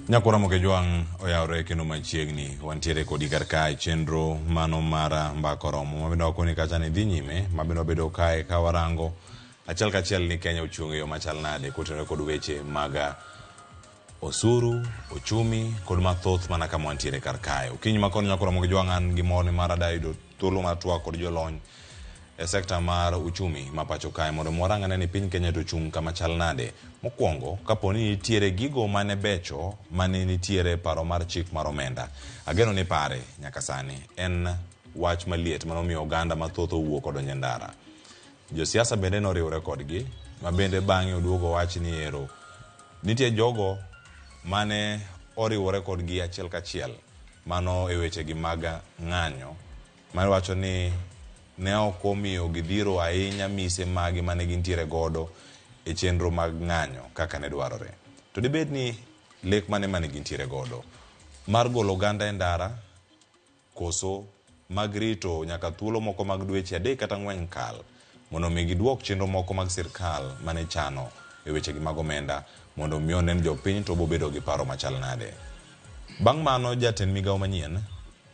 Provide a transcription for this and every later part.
Nyakwara Mokejwang' oyawre kendo machiegni wantiere kodi kar kae chenro mano mar mbaka oromo mabende wakoni kacha ni dhi nyime mabende wabedo kae ka warango achiel kachiel ni Kenya ochung' e yo machal nade kotenore kod weche mag osuru, ochumi kod mathoth mana kama wantiere kar kae. Okinyi ma koni Nyakwara Mokejwang' an gi mor ni mar adayudo thuolo mar twak kod jolony e sekta mar uchumi ma pacho kae mondo mi warang ane ni piny Kenya to ochung' kama chal nade. Mokwongo, kapo ni nitiere gigo mane becho mane nitiere e paro mar chik mar omenda. Ageno ni pare nyaka sani en wach maliet mane omiyo oganda mathoth owuok odonjo e ndara. Josiasa bende noriwre kodgi ma bende bang'e oduogo owach ni ero nitie jogo mane oriwore kodgi achiel kachiel mano e wechegi mag ng'anyo mawacho ni ne ok omiyo gidhiro ahinya mise magi mane gintiere godo e chenro mag ng'anyo kaka ne dwarore. To dibed ni lek mane mane gintiere godo? Mar golo oganda e ndara koso mag rito nyaka thuolo moko mag dweche 3 kata 4 kal mondo mi giduok chenro moko mag sirkal mane chano e wechegi mag omenda mondo mi onen jopiny to bobedo gi paro machal nade. Bang' mano jatend migawo manyien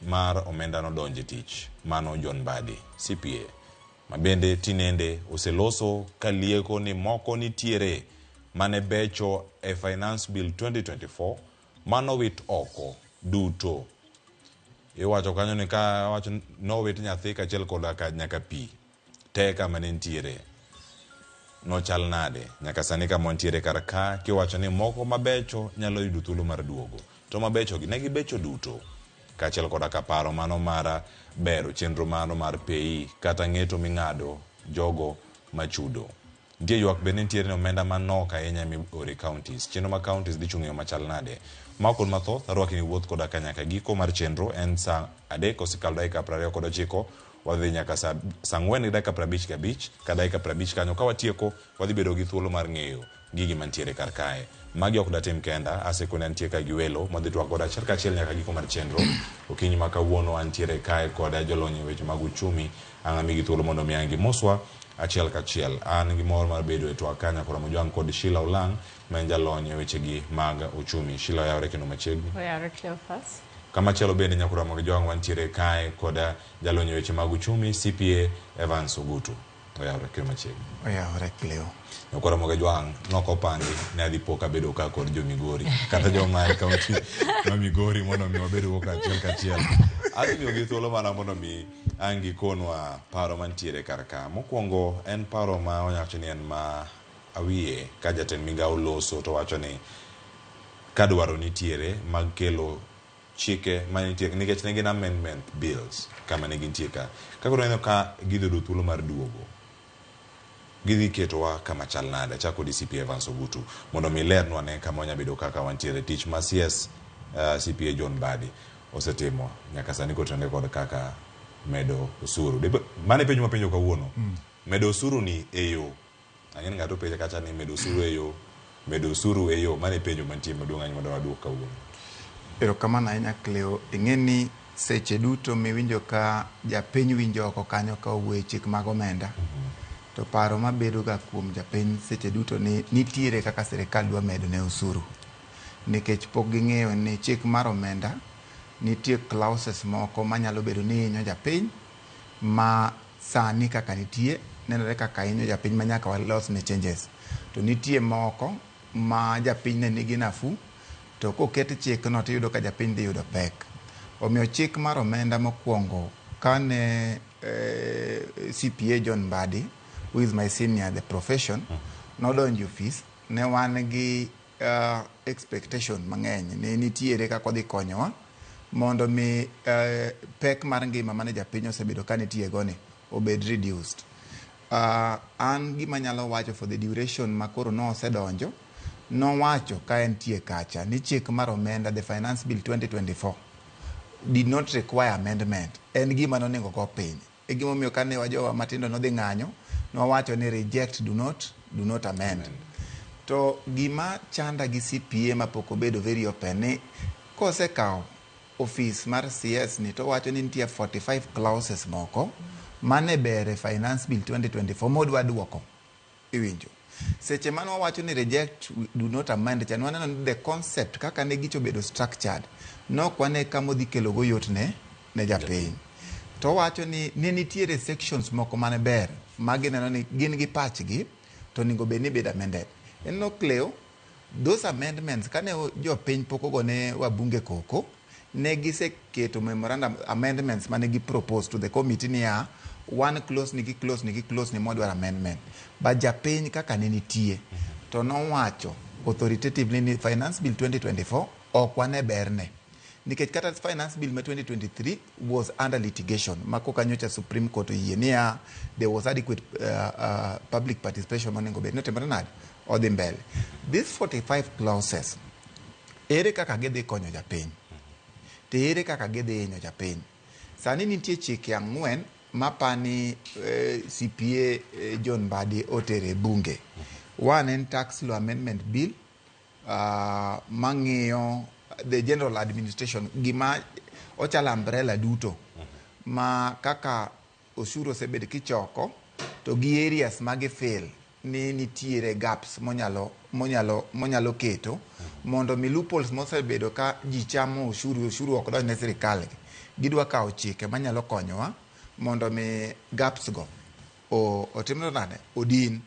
mar omenda nodonjo e tich, mano John Mbadi, CPA, ma bende tinende oseloso ka lieko ni moko nitiere mane becho e Finance Bill 2024 manowit oko duto. Iwacho kanyo ni ka wacho nowit nyathi kachiel koda ka nyaka pi te kama ne nitiere nochal nade nyaka sani kama wantiere kar ka kiwacho ni moko mabecho nyalo yudo thuolo mar duogo to mabecho gi ne gibecho duto kaachiel koda ka paro mano mar bero chenro mano mar pei kata ng'eto ming'ado jogo machudo. Nitie ywak bende nitiere ni omenda manok ahinya mioro e counties. Chenro mag counties dhi chung' e yo machal nade? Ma kod mathoth, arwaki ni wuoth koda ka nyaka giko mar chenro en saa 3 osekalo dakika 29, wadhi nyaka saa 4 gi dakika 55 ka dakika 50 kanyo ka watieko wadhi bedo gi thuolo mar ng'eyo gigi mantiere kar kae. Magi ok datim kenda, asekoni antie ka gi welo madhi twak godo achiel kachiel nyaka giko mar chenro. Okinyi ma kawuono antiere kae kod jolony e weche mag uchumi, ang' amigi thuolo mondo mi ang' gimoswa achiel kachiel. An gi mor mar bedo e twak ka nyakora Mojwang' kod Sheila Olang' ma en jalony e wechegi mag uchumi. Sheila oyawre kendo machiegni. Oyawre Cleophas. Kamachielo bende nyakora Mojwang' wantiere kae kod jalony e weche mag uchumi CPA Evans Ogutu. Oyawre kendo machiegni. Oyawre Cleo. Nyakwara Mokajwang' nokopangi ne adhi po kabedo ka kod jo Migori kata joma e kaunti ma Migori mondo mi wabed go kachiel kachiel. Adhi miyogi thuolo mana mondo mi ang' gikonwa paro mantiere kar ka. Mokwongo en paro ma wacho ni en ma awiye ka jatend migawo loso to wacho ni ka dwaro nitiere mag kelo chike manitie nikech ne gin amendment bills kama ne gintie ka. Ka koro ineno ka gidhi yudo thuolo mar duogo, gidhi ketowa kama chal nade? Achak kodi CPA Evans Ogutu mondo mi ilernwa ane kama wanya bedo kaka wantiere. Tich ma CS CPA John Mbadi osetimo nyaka sani kotenore kod kaka medo osuru. Mano e penjo mapenjo kawuono. Medo osuru ni e yo Ang'e ni ng'ato penja kacha ni medo osuru e yo, medo osuru e yo. Mano e penjo mantie maduong' ahinya mondo waduok kawuono. Erokamano ahinya Cleo. Ing'e ni seche duto miwinjo ka japiny winjo oko kanyo ka owuoyo e chik mag omenda, to paro mabedo ga kuom japiny seche duto ni nitiere kaka sirikal dwa medo ne osuru. Nikech pok ging'eyo ni chik mar omenda nitie clauses moko manyalo bedo ni hinyo japiny ma sani kaka nitie nenore kaka hinyo japiny ma nyaka walos ne changes. To nitie moko ma japiny ne nigi nafuu to koket chikno tiyudo ka japiny dhi yudo pek. Omiyo chik mar omenda mokwongo kane CPA John Mbadi who is my senior the profession nodonjo e ofis ne wan gi expectation mang'eny ni nitiere kaka odhi konyowa mondo mi pek mar ngima mane japiny osebedo ka nitie go ni obed reduced. An gima anyalo wacho for the duration ma koro nosedonjo, nowacho ka entie kacha ni chik mar omenda the Finance Bill 2024 did not require amendment. En gima nonego go piny. E gimomiyo kane wajowa matindo nodhi ng'anyo, nowacho ni reject do not amend. To gima chanda gi CPA mapok obedo very open ni kosekawo ofis mar CS ni to wacho ni nitie 45 clauses moko mane ber e Finance Bill 2024 modwa duoko. Iwinjo? Seche mane wawacho ni reject, do not amend cha, nwaneno ni the concept kaka ne gicho bedo structured, nok wane kama odhi kelo go yot ne japiny. To wacho ni ne nitiere sections moko mane ber, ma gineno ni gin gi pachgi, to onego bed ni bedo amended. En Cleo, those amendments kane jopiny pok ogone wabunge koko, ne giseketo memorandum amendments mane gi propose to the committee niya one clause ni gi clause ni gi clause ni modwaro amendment. But japiny kaka ne nitie, to nowacho authoritatively ni Finance Bill 2024 ok wane berne. Nikech kata Finance Bill ma 2023 was under litigation, ma koka nyocha Supreme Court oyie niya there was adequate public participation monego bed ni otimore nade, odhi mbele. These 45 clauses, ere kaka gidhi konyo japiny? To ere kaka gidhi hinyo japiny? Sani nitie chike 4 mapani CPA John Mbadi otere e bunge. One en Tax Law Amendment Bill, mang'iyo the general administration, gima ochalo umbrella duto ma kaka osuru osebed kichoko to gi areas ma gifeel ni nitiere gaps monyalo keto mondo mi loopholes mosebedo ka ji chamo osuru, osuru ok donj ne sirikal gi. Gidwa kawo chike manyalo konyowa mondo mi gaps go otimre nade, odin.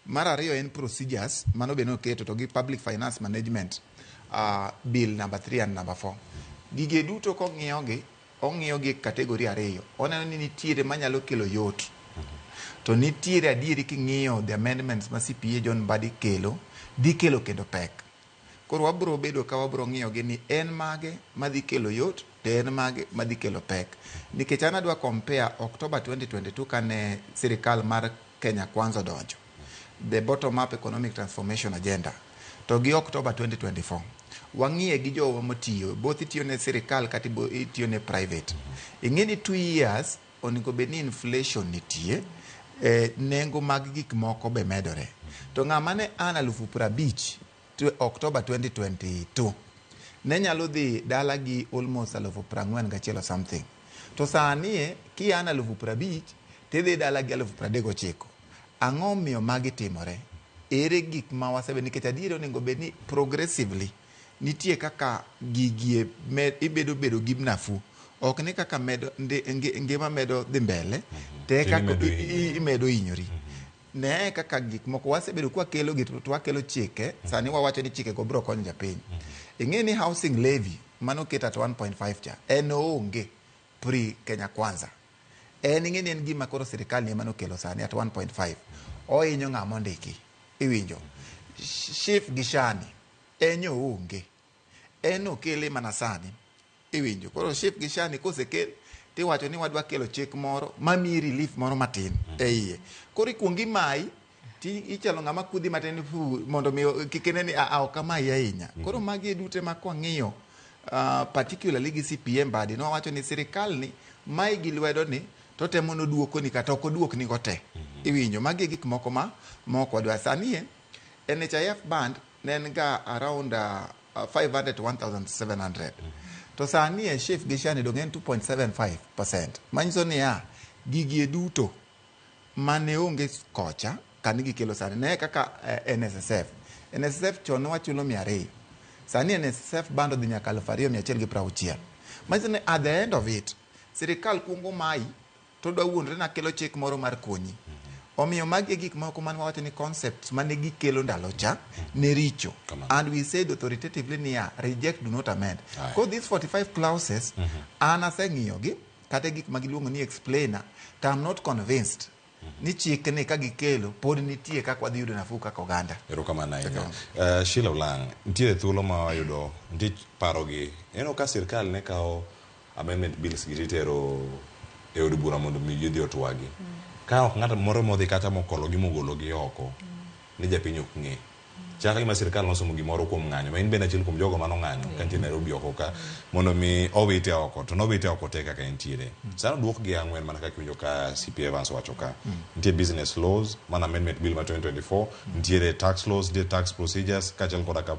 Mar ariyo en procedures, mano be noketo to gi Public Finance Management Bill number 3 and number 4. Gige duto kong'iyogi, ong'iyogi e category ariyo. Oneno ni nitiere manyalo kelo yot. To nitiere adieri king'iyo the amendments ma CPA John Mbadi kelo, dhi kelo kendo pek. Koro wabro bedo ka wabro ng'iyogi ni en mage madhi kelo yot to en mage madhi kelo pek. Nikech an adwa compare October 2022 kane sirikal mar Kenya Kwanza odonjo, the bottom up economic transformation agenda, to gi October 2024. Wang'iye gi jowa motiyo, both itiyo ne sirikal kata itiyo ne private. Ing'e ni 2 years onego bed ni inflation nitie, nengo mag gik moko be medore. To ng'ama ne an 50,000 October 2022 ne nyalo dhi dala gi almost 41,000 or something. To sani ki an 50,000 tidhi dala gi 39,000. Ang'o miyo magi timore? Ere gik ma wasebedo nikech adieri onego bed ni progressively nitie kaka gigi ibedo bedo gi nafuu. Ok ni kaka medo ngima medo dhi mbele, te kaka imedo hinyori. Ne kaka gik moko wasebedo kwakelo gi to wakelo chike, sani wawacho ni chike go biro konyo japiny. Ing'e ni housing levy mano ket at 1.5 cha, en oonge pre Kenya Kwanza. En ing'e ni en gima koro sirikal ni ema nokelo sani at 1.5. Ohinyo ng'ama ondiki. Iwinjo. SHIF gi SHA ni, en oonge. En okele mana sani. Iwinjo. Koro SHIF gi SHA ni kosekel, tiwacho ni wadwa kelo chik moro mamiyi relief moro matin e iye. Koro ikuongo imayi, ti ichalo ng'ama kudhi matin fu mondo mi kik ine ni a ok amayi ahinya. Koro magi e dute ma kwang'iyo, particularly gi CPA Mbadi, nowacho ni sirikal ni mayi gi lwedo ni to temo noduokoni kata ok oduokni go te. Iwinjo, magi e gik moko ma mok wadwa. Sani e, NHIF band ne en ga around 500 to 1700. To sani e SHIF gi SHA ni dong' en 2.75%. Manyiso niya, gigi e duto mane onge kocha kani gikelo sani. Ne kaka NSSF. NSSF chon ne wachulo 200. Sani NSSF band odhi nyaka 2,160. Manyiso ni at the end of it, sirikal kuongo mayi to dwa wuondre na kelo chik moro mar konyi. Omiyo magi e gik moko mane wawacho ni concepts mane gikelo ndalo cha ne richo. And we said authoritatively niya, reject, do not amend. Koro these 45 clauses, an aseng'iyogi, kata gik ma giluongo ni explainer, to I'm not convinced ni chik ni ka gikelo pod nitie kaka wadhi yudo nafuu kaka oganda. Erokamano ahinya. Sheila Olang', nitiere thuolo ma wayudo, nitie paro gi, ineno ka sirkal ne kawo amendment bills gi titero e od bura mondo mi gidhi otwagi. Ka ok ng'at moro modhi kata mokolo gi mogolo gi oko, ni japiny ok ng'e. Chal ka gima sirkal nosomo gimoro kuom ng'anyo ma in bende achiel kuom jogo mano ng'anyo ka nitie Nairobi oko ka mondo mi owite oko to nowite oko te kaka entiere. Sani oduok gi ang'wen mana kaka iwinjo ka CP Evans owacho ka. Nitie business laws mana amendment bill ma 2024, nitiere tax laws, nitie tax procedures kaachiel koda ka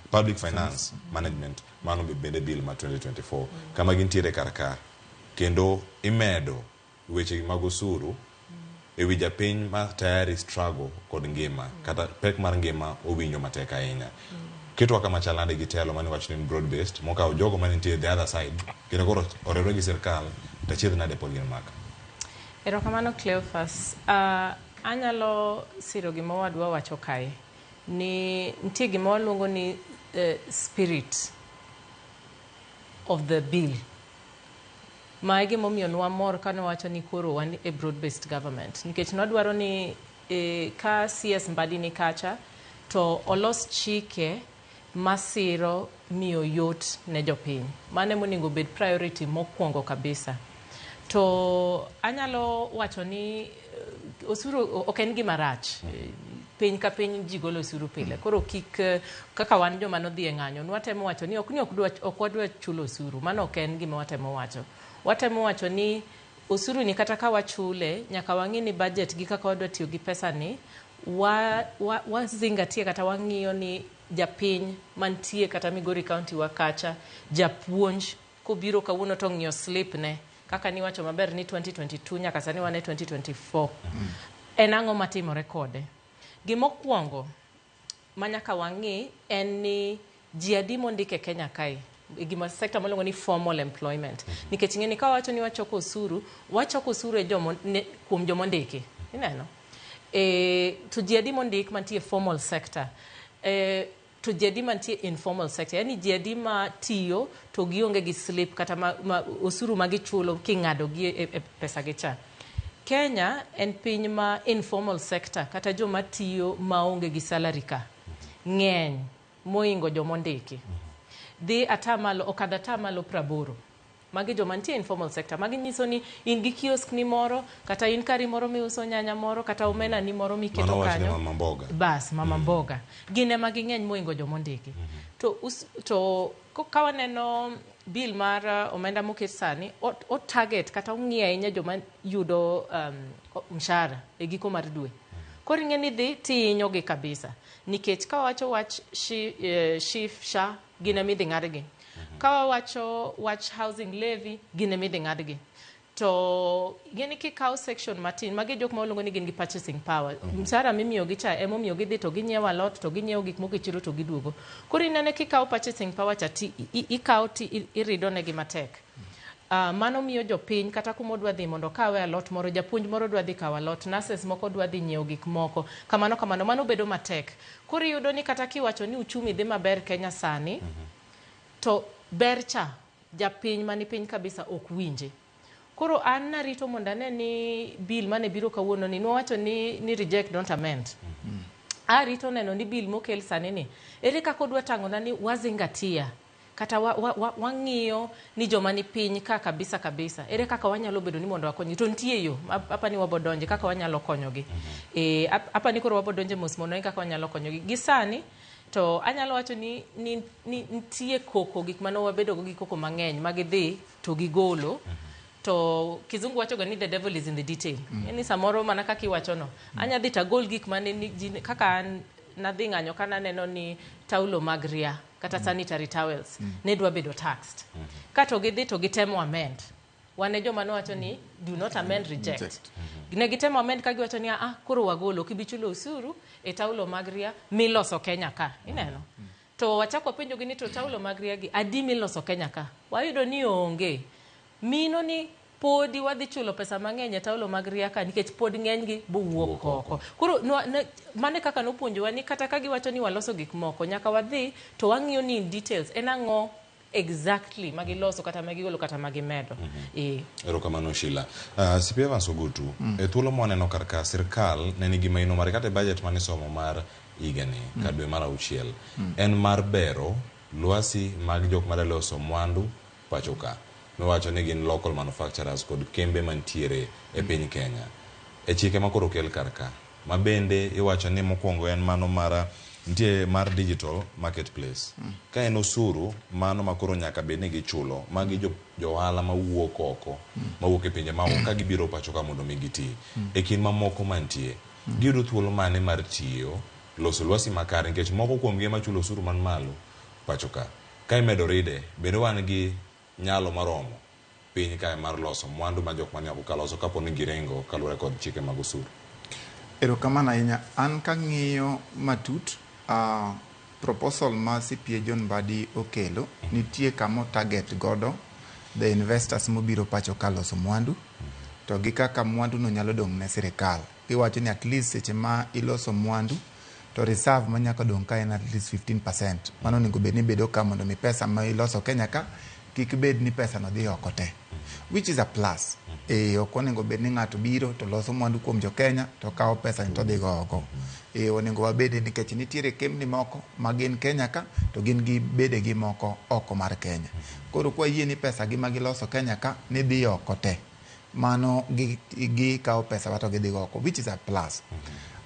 public finance management mano bende bill ma 2024 kama gintiere kar ka kendo imedo weche mag osuru e wi japiny ma tayari struggle kod ngima kata pek mar ngima owinjo matek ahinya. Ketwa kama chal nade gi telo mane wacho ni en broad based mokawo jogo mane nitie the other side kendo koro oriwre gi sirkal to achiedh nade pod gin maka. Erokamano Cleophas. Anyalo siro gima owadwa wacho kae ni nitie gima waluongo ni spirit of the bill. Ma e gimomiyo nwamor kane wacho ni koro wan e broad based government. Nikech nwadwaro ni ka CS Mbadi ni kacha to olos chike masiro miyo yot ne jopiny. Mano emonego bed priority mokwongo kabisa. To anyalo wacho ni osuru ok en gima rach. Piny ka piny ji golo osuru pile. Koro kik kaka wan joma nodhi e ng'anyo, nwatemo wacho ni ok ni ok wadwa chulo osuru. Mano ok en gima watemo wacho. Watemo wacho ni osuru ni kata ka wachule, nyaka wang'i ni budget gi kaka wadwa tiyo gi pesa ni, wa zingatie kata wang'iyo ni japiny mantie kata Migori County wa kacha, japuonj kobiro kawuono to ng'iyo slip ne, kaka niwacho maber ni 2022 nyaka sani wan e 2024. En ang'o matimore kode? Gimokwongo manyaka wang'i en ni ji adi mondik e Kenya kae e gima sector miluongo ni formal employment. Nikech ing'e ni ka wawacho ni wachoko osuru, wachoko osuru e jomo, ne, kuom jomondiki. Ineno? To ji adi mondik mantie formal sector? To ji adi mantie informal sector? Yani ji adi ma tiyo to gionge gi slip kata ma osuru ma gichulo king'ado gi e pesa gi cha. Kenya en piny ma informal sector kata joma tiyo maonge gi salary ka ng'eny moingo jomondiki. Dhi atamalo, okadho atamalo 80. Magi joma nitie informal sector. Magi nyiso ni in gi kiosk ni moro, kata in kari moro miuso nyanya moro, kata omena ni moro miketo Mano wach ni kanyo. mama mboga. Bas, mama mboga. Gin ema ging'eny moingo jomondiki. To ka waneno bill mar omenda moket sani, o target kata ong'iyo ahinya joma yudo mshahara e giko mar dwe. Koro ing'e ni dhi tihinyogi kabisa. Nikech ka wawacho wach SHIF, SHA, gin ema idhi ng'adgi. Ka wawacho wach housing levy, gin ema idhi ng'adgi. To ing'e ni kikawo section matin, magi jok ma waluongo ni gin gi purchasing power. Mshahara mimiyogi cha emomiyo gidhi to ginyiewo alot, to ginyiewo gik moko e chiro to giduogo. Koro inene kikawo purchasing power cha ti ikawo ti irido negi matek. Mano miyo jopiny kata kuma odwa dhi mondo okawe alot moro, japuonj moro dwa dhi kawo alot, nurses moko dwa dhi nyiewo gik moko, kamano kamano, mano bedo matek. Koro iyudo ni kata kiwacho ni uchumi dhi maber Kenya sani, to ber cha japiny mani piny kabisa ok winje. Koro an narito mondo ane ni bill mane biro kawuono ni nwawacho ni reject don't amend. Arito neno ni bill mokel sani ni ere kaka odwa tang'ona ni wazingatia kata wang'iyo ni joma ni piny ka kabisa kabisa ere kaka wanyalo bedo ni mondo wakonygi. To nitie yo apa ni wabodonje kaka wanyalo konyogi. Apa ni koro wabodonje mos mondo kaka wanyalo konyogi. Gi sani to anyalo wacho ni nitie koko gik mane wabedo go gi koko mang'eny ma gidhi to gigolo. To kizungu wacho ga ni the devil is in the detail. Ni samoro mana kaka iwacho no. Anya dhi tagol gik mane ni ji, kaka an nadhi ng'anyo ka naneno ni taulo mag ria kata sanitary towels ne dwa bedo taxed. Ka to gidhi to gitemo amend. Wane joma nowacho ni do not amend, reject. Reject. Ne gitemo amend ka giwacho ni koro wagolo ok ibi chulo osuru e taulo mag ria miloso Kenya ka. Ineno? To wachako wapenjogi ni to taulo mag ria gi adi miloso Kenya ka? Wayudo ni onge. Mino ni podi wadhi chulo pesa mang'eny e taulo mag ria ka nikech pod ng'enygi bowuok oko. Koro mane kaka nopuonjowa ni kata ka giwacho ni waloso gik moko nyaka wadhi to wang'iyo ni in details en ang'o exactly magiloso kata magigolo kata magimedo. Erokamano Sheila. CP Evans Ogutu, e thuolo mwaneno kar ka sirkal ne nigi maino mare kata e budget mane isomo mar higani ka dwe mar auchiel en mar bero lwasi mag jok madwa loso mwandu pacho ka. Miwacho ni gin local manufacturers kod kembe mantiere e piny Kenya. E chike ma koro okel kar ka, ma bende iwacho ni mokwongo en mano mar Nitie mar digital marketplace. Ka en osuru mano ma koro nyaka bed ni gichulo, magi jo ohala mawuok oko, mawuok e pinje maoko ka gibiro pacho ka mondo mi giti. E kind mamoko mantie, giyudo thuolo mane mar tiyo, loso lwasi makare nikech moko kuom gi ema chulo osuru man malo pacho ka. Ka imedo ride, bende wan gi nyalo maromo piny kae mar loso mwandu ma jok mani oko ka loso kapo ni giringo kaluwore kod chike mag osuru. Erokamano ahinya. An kang'iyo matut, proposal ma CPA John Mbadi okelo, nitie kama o target godo the investors mobiro pacho ka loso mwandu, to gi kaka mwandu no nyalo dong' ne sirikal. Giwacho ni at least seche ma iloso mwandu, to reserve ma nyaka dong' ka en at least 15%. Mano onego bed ni bedo ka mondo mi pesa ma iloso Kenya ka, kik bed ni pesa no dhi oko te. Which is a plus. Ok onego bed ni ng'ato biro to loso mwandu kuom jo Kenya to kawo pesa ni to dhi go oko. Onego wabed nikech nitiere kembni moko ma gin Kenya ka to gin gi bede gi moko oko mar Kenya. Koro kwa yie ni pesa gi ma giloso Kenya ka ni dhi oko te. Mano gi kawo pesa wa to gidhi go oko, which is a plus.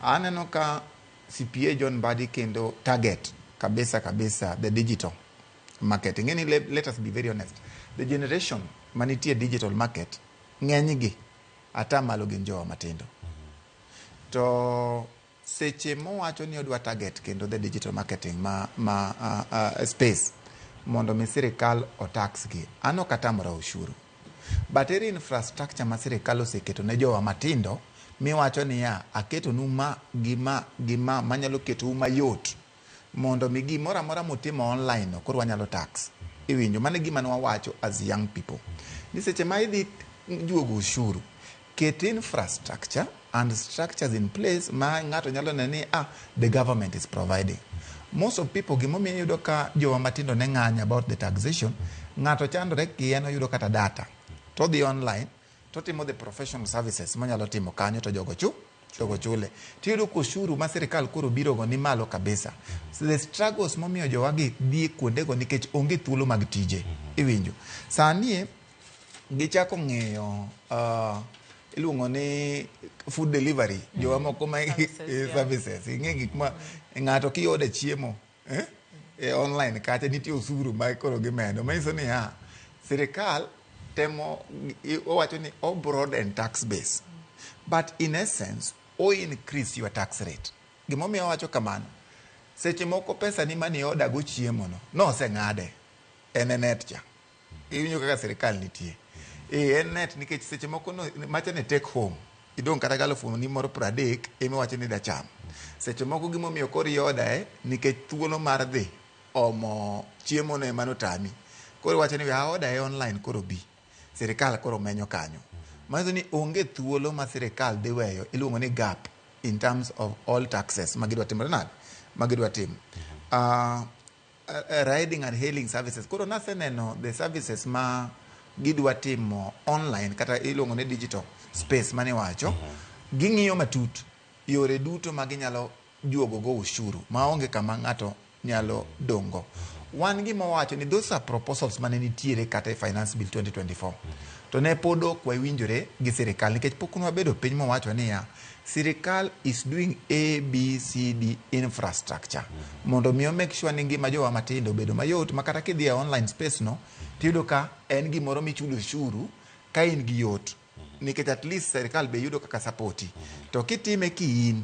Aneno ka CPA John Mbadi kendo target kabisa kabisa the digital market. Ing'eni, let us be very honest. The generation manitie digital market ng'eny gi ata malo gin jowa matindo. To seche mowacho ni odwa target kendo the digital marketing ma space mondo mi sirikal o tax gi. An ok atamora ushuru. But ere infrastructure ma sirikal oseketo ne jowa matindo miwacho niya aketonu ma gi ma gi ma manyalo ketou mayot mondo mi gimoro amora mutimo online no koro wanyalo tax. Iwinjo mano e gima ne wawacho as young people. Ni seche ma idhi juogo ushuru, ket infrastructure and structures in place ma ng'ato nyalo neno ni the government is providing. Most of people gimomiyo iyudo ka jowa matindo ne ng'anyo about the taxation, ng'ato chandore ki en oyudo kata data to odhi online totimo the professional services monyalo timo kanyo to jogo chule. Tiyudo ka ushuru ma sirikal koro biro go ni malo kabisa. So the struggles momiyo jowagi dhi kuondego nikech onge thuolo mag tije. Iwinjo. Sani gichako ng'iyo iluongo ni food delivery jowa moko ma Services, yeah. Services ing'e gik ma ng'ato kiode chiemo e online kacha nitie osuru ma koro gimedo manyiso niya sirikal temo owacho ni o broaden tax base, but in essence o increase your tax rate. Gimomiyo owacho kamano, seche moko pesa ni mani oda go chiemo no noseng'ade en e net cha. Iwinjo kaka sirikal nitie en net nikech seche moko no, macha ne take home idong' kata galufu ni moro 30 emiwacho ni dacham. Seche moko gimomiyo koro ioda e nikech thuolo mar dhi omo chiemo no ema notami, koro iwacho ni we aoda e online koro bi sirikal koro menyo kanyo. Manyiso ni onge thuolo ma sirikal dhi weyo iluongo ni gap in terms of all taxes ma gidwa timore nade ma gidwa timo. Riding and hailing services koro naseneno the services ma gidwa timo online kata iluongo ni digital space maniwacho. Ging'iyo matut yore duto ma ginyalo juogo go ushuru maonge kama ng'ato nyalo dongo. Wan gima wawacho ni those are proposals mane nitiere kata e Finance Bill 2024 to ne pod ok wawinjore gi sirikal nikech pok nwabedo piny mowacho niya sirikal is doing A, B, C, D infrastructure mondo mi o make sure ni ngima jowa matindo obedo mayot ma kata kidhi e online space no tiyudo ka en gimoro michulo ushuru ka in gi yot nikech at least sirikal be yudo kaka sapoti. To kitime kiin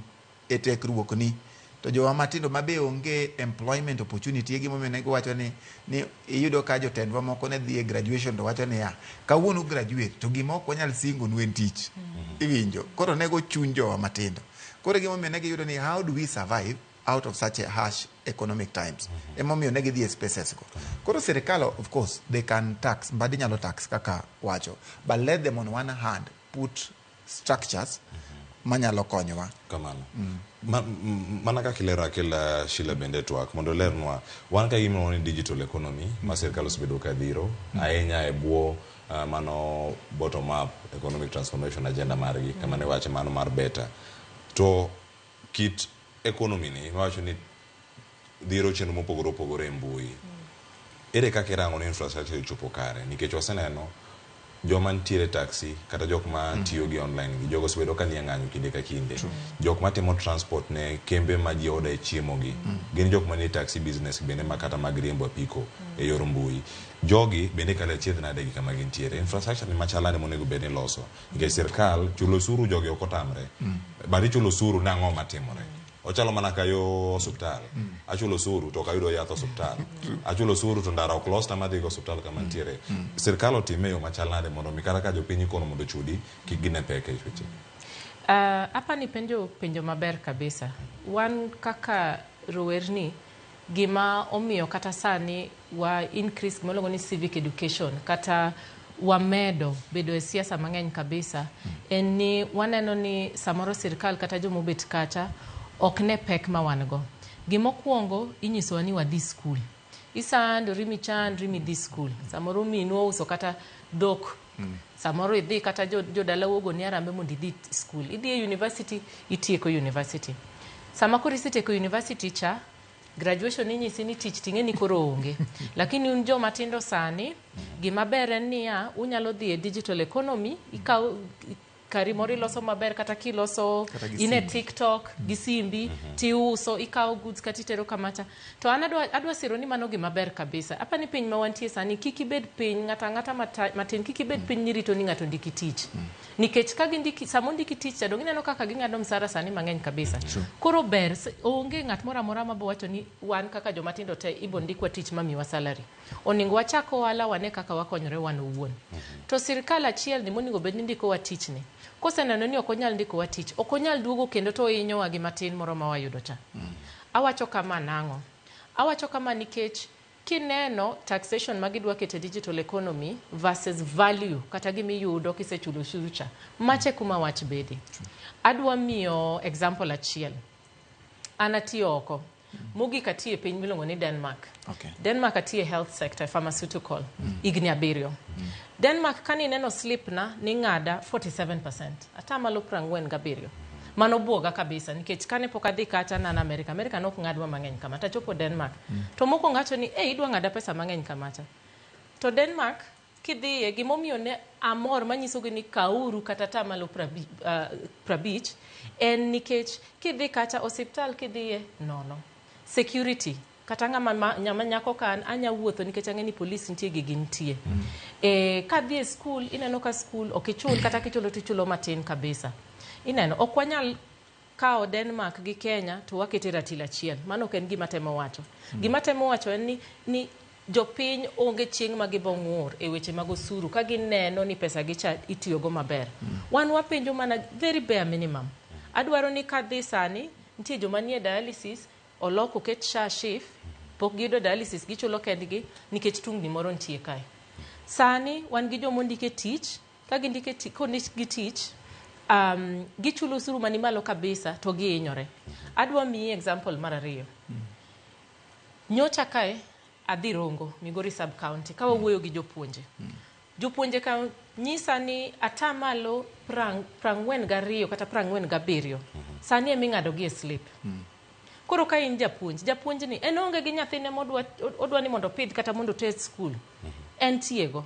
e tekruok ni to jowa matindo ma be onge employment opportunity e gimomiyo ne giwacho ni iyudo ka jotendwa moko ne dhi e graduation to wacho niya kawuono graduate to gima ok wanyal singonu en tich. Iwinjo koro nego chuny jowa matindo. Koro gimomiyo ne giyudo ni how do we survive out of such a harsh economic times, emomiyo ne gidhi e spaces go. Koro sirikal, of course they can tax, Mbadi nyalo tax kaka wacho, but let them on one hand put structures manyalo konyowa. Kamano. Mana kaka ilero Akela Sheila bende twak mondo olernwa wan ka gima ni digital economy ma sirkal osebedo ka dhiro ahinya e bwo mano bottom up economic transformation agenda margi kama ne wache mano mar beta to kit economy ni wacho ni dhiro chenro mopogore opogore e mbui. Ere kaka irango ni infrastructure ochopo kare nikech waseneno Joma nitiere e taxi kata jok ma tiyo gi online gi jogo osebedo ka nie ng'anyo kinde ka kinde. Jok matimo transport ne kembe ma ji order e chiemo gi gin jok manie taxi business bende ma kata mag riembo apiko e yor mbui. Jogi bende kalo achiedh nade gi kama gintiere. Infrastructure ni machal nade monego bed ni iloso. Nikech sirkal chulo osuru jogi ok otamre. But ichulo osuru nang'o matimore. Ochalo mana ka yo osuptal. Achulo osuru to ok ayudo yath osuptal. Achulo osuru to ndara ok losna madhi go osuptal kama nitiere. Sirkal otime e yo machal nade mondo mi kata ka jopiny ikono mondo ochudi kik gine pek e weche. Apa ni penjo penjo maber kabisa. Wan kaka rowerni gima omiyo kata sani wa increase gima iluongo ni civic education kata wamedo bedo e siasa mang'eny kabisa en ni waneno ni samoro sirkal kata jomobet kacha ok ne pek ma wan go. Gimokwongo inyisowa ni wadhi skul. Isandori michandri midhi skul. Samoro minu ouso kata dhok. Samoro idhi kata jodalau ogoni harambee mondo idhi skul. Idhi e university, itieko university. Sama koro isetieko university cha, graduation inyisi ni tich ting'e ni koro onge. Lakini un joma tindo sani, gima ber en niya, unyalo dhi e digital economy, ikaw kari moro iloso maber kata kiloso Kata gi in e simbi. TikTok gi simbi tiuso ikawo goods kata itero kamacha to an adwa siro ni mano gima ber kabisa apa ni piny ma wantie sani kik ibed piny ng'ato ang'ata matin kik ibed piny nirito ni ng'ato ndiki tich nikech ka gindiki sama ondiki tich cha dong ineno kaka ging'ado msara sani mang'eny kabisa koro ber onge ng'at moro amora mabo wacho ni wan kaka joma tindo te ibo ndikwa tich mamiwa salary onego wachak ohala wane kaka wakonyore wan owuon to sirkal achiel ni monego bed ni ndikowa tich ni koseneno ni ok onyal ndikowa tich ok onyal duogo kendo to ohinyowa gi matin moro ma wayudo cha awacho kama nang'o awacho kama nikech kineno taxation ma gidwa keto e digital economy versus value kata gimiyudo kisechulo osuru cha mache kuma wach bede adwa miyo example achiel an atiyo oko mogik atiyo e piny miluongo ni Denmark Denmark atiyo e health sector pharmaceutical higni 7 Denmark kanineno slip na ning'ada 47% atamalo 47 mano buoga kabisa nikech kane pok adhi kacha nan America America nok ng'adwa mang'eny kama tachopo Denmark to mokwongo awacho ni ei idwa ng'ada pesa mang'eny kamacha to Denmark kidhiye gimomiyo ne amor manyisogi ni kauru kata atamalo 50 en nikech kidhi kacha osiptal kidhiye nono security kata ng'ama ng'ama nyako ka an anya wuotho nikech ang'e ni polis nitie gi gintie kadhi e skul ineno ka skul ok ichul kata kichulo tichulo matin kabisa ineno ok wanyal kawo Denmark gi Kenya to wakete ratil achiel mano ok en gima temo wacho gima temo wacho en ni jopiny onge chieng' ma gibo ng'ur e weche mag osuru ka gineno ni pesa gi cha itiyogo maber wan wapenjo mana very bare minimum adwaro ni kadhi sani nitie joma nie dialysis olok oket SHA SHIF pok giyudo dialysis gichulo kendgi nikech tungni moro nitie kae sani wan gi joma ondike tich ka gindike kondikgi tich gichulo osuru mani malo kabisa to gihinyore adwa miyi example mar ariyo nyocha kae adhi Rongo Migori sub county ka wawuoyo gi jopuonje jopuonje ka nyisa ni atamalo 42 kata 47 sani ema ing'ado gi e slip koro ka in japuonj japuonj ni en onge gi nyathine modwa odwa ni mondo opidh kata mondo oter skul en tiego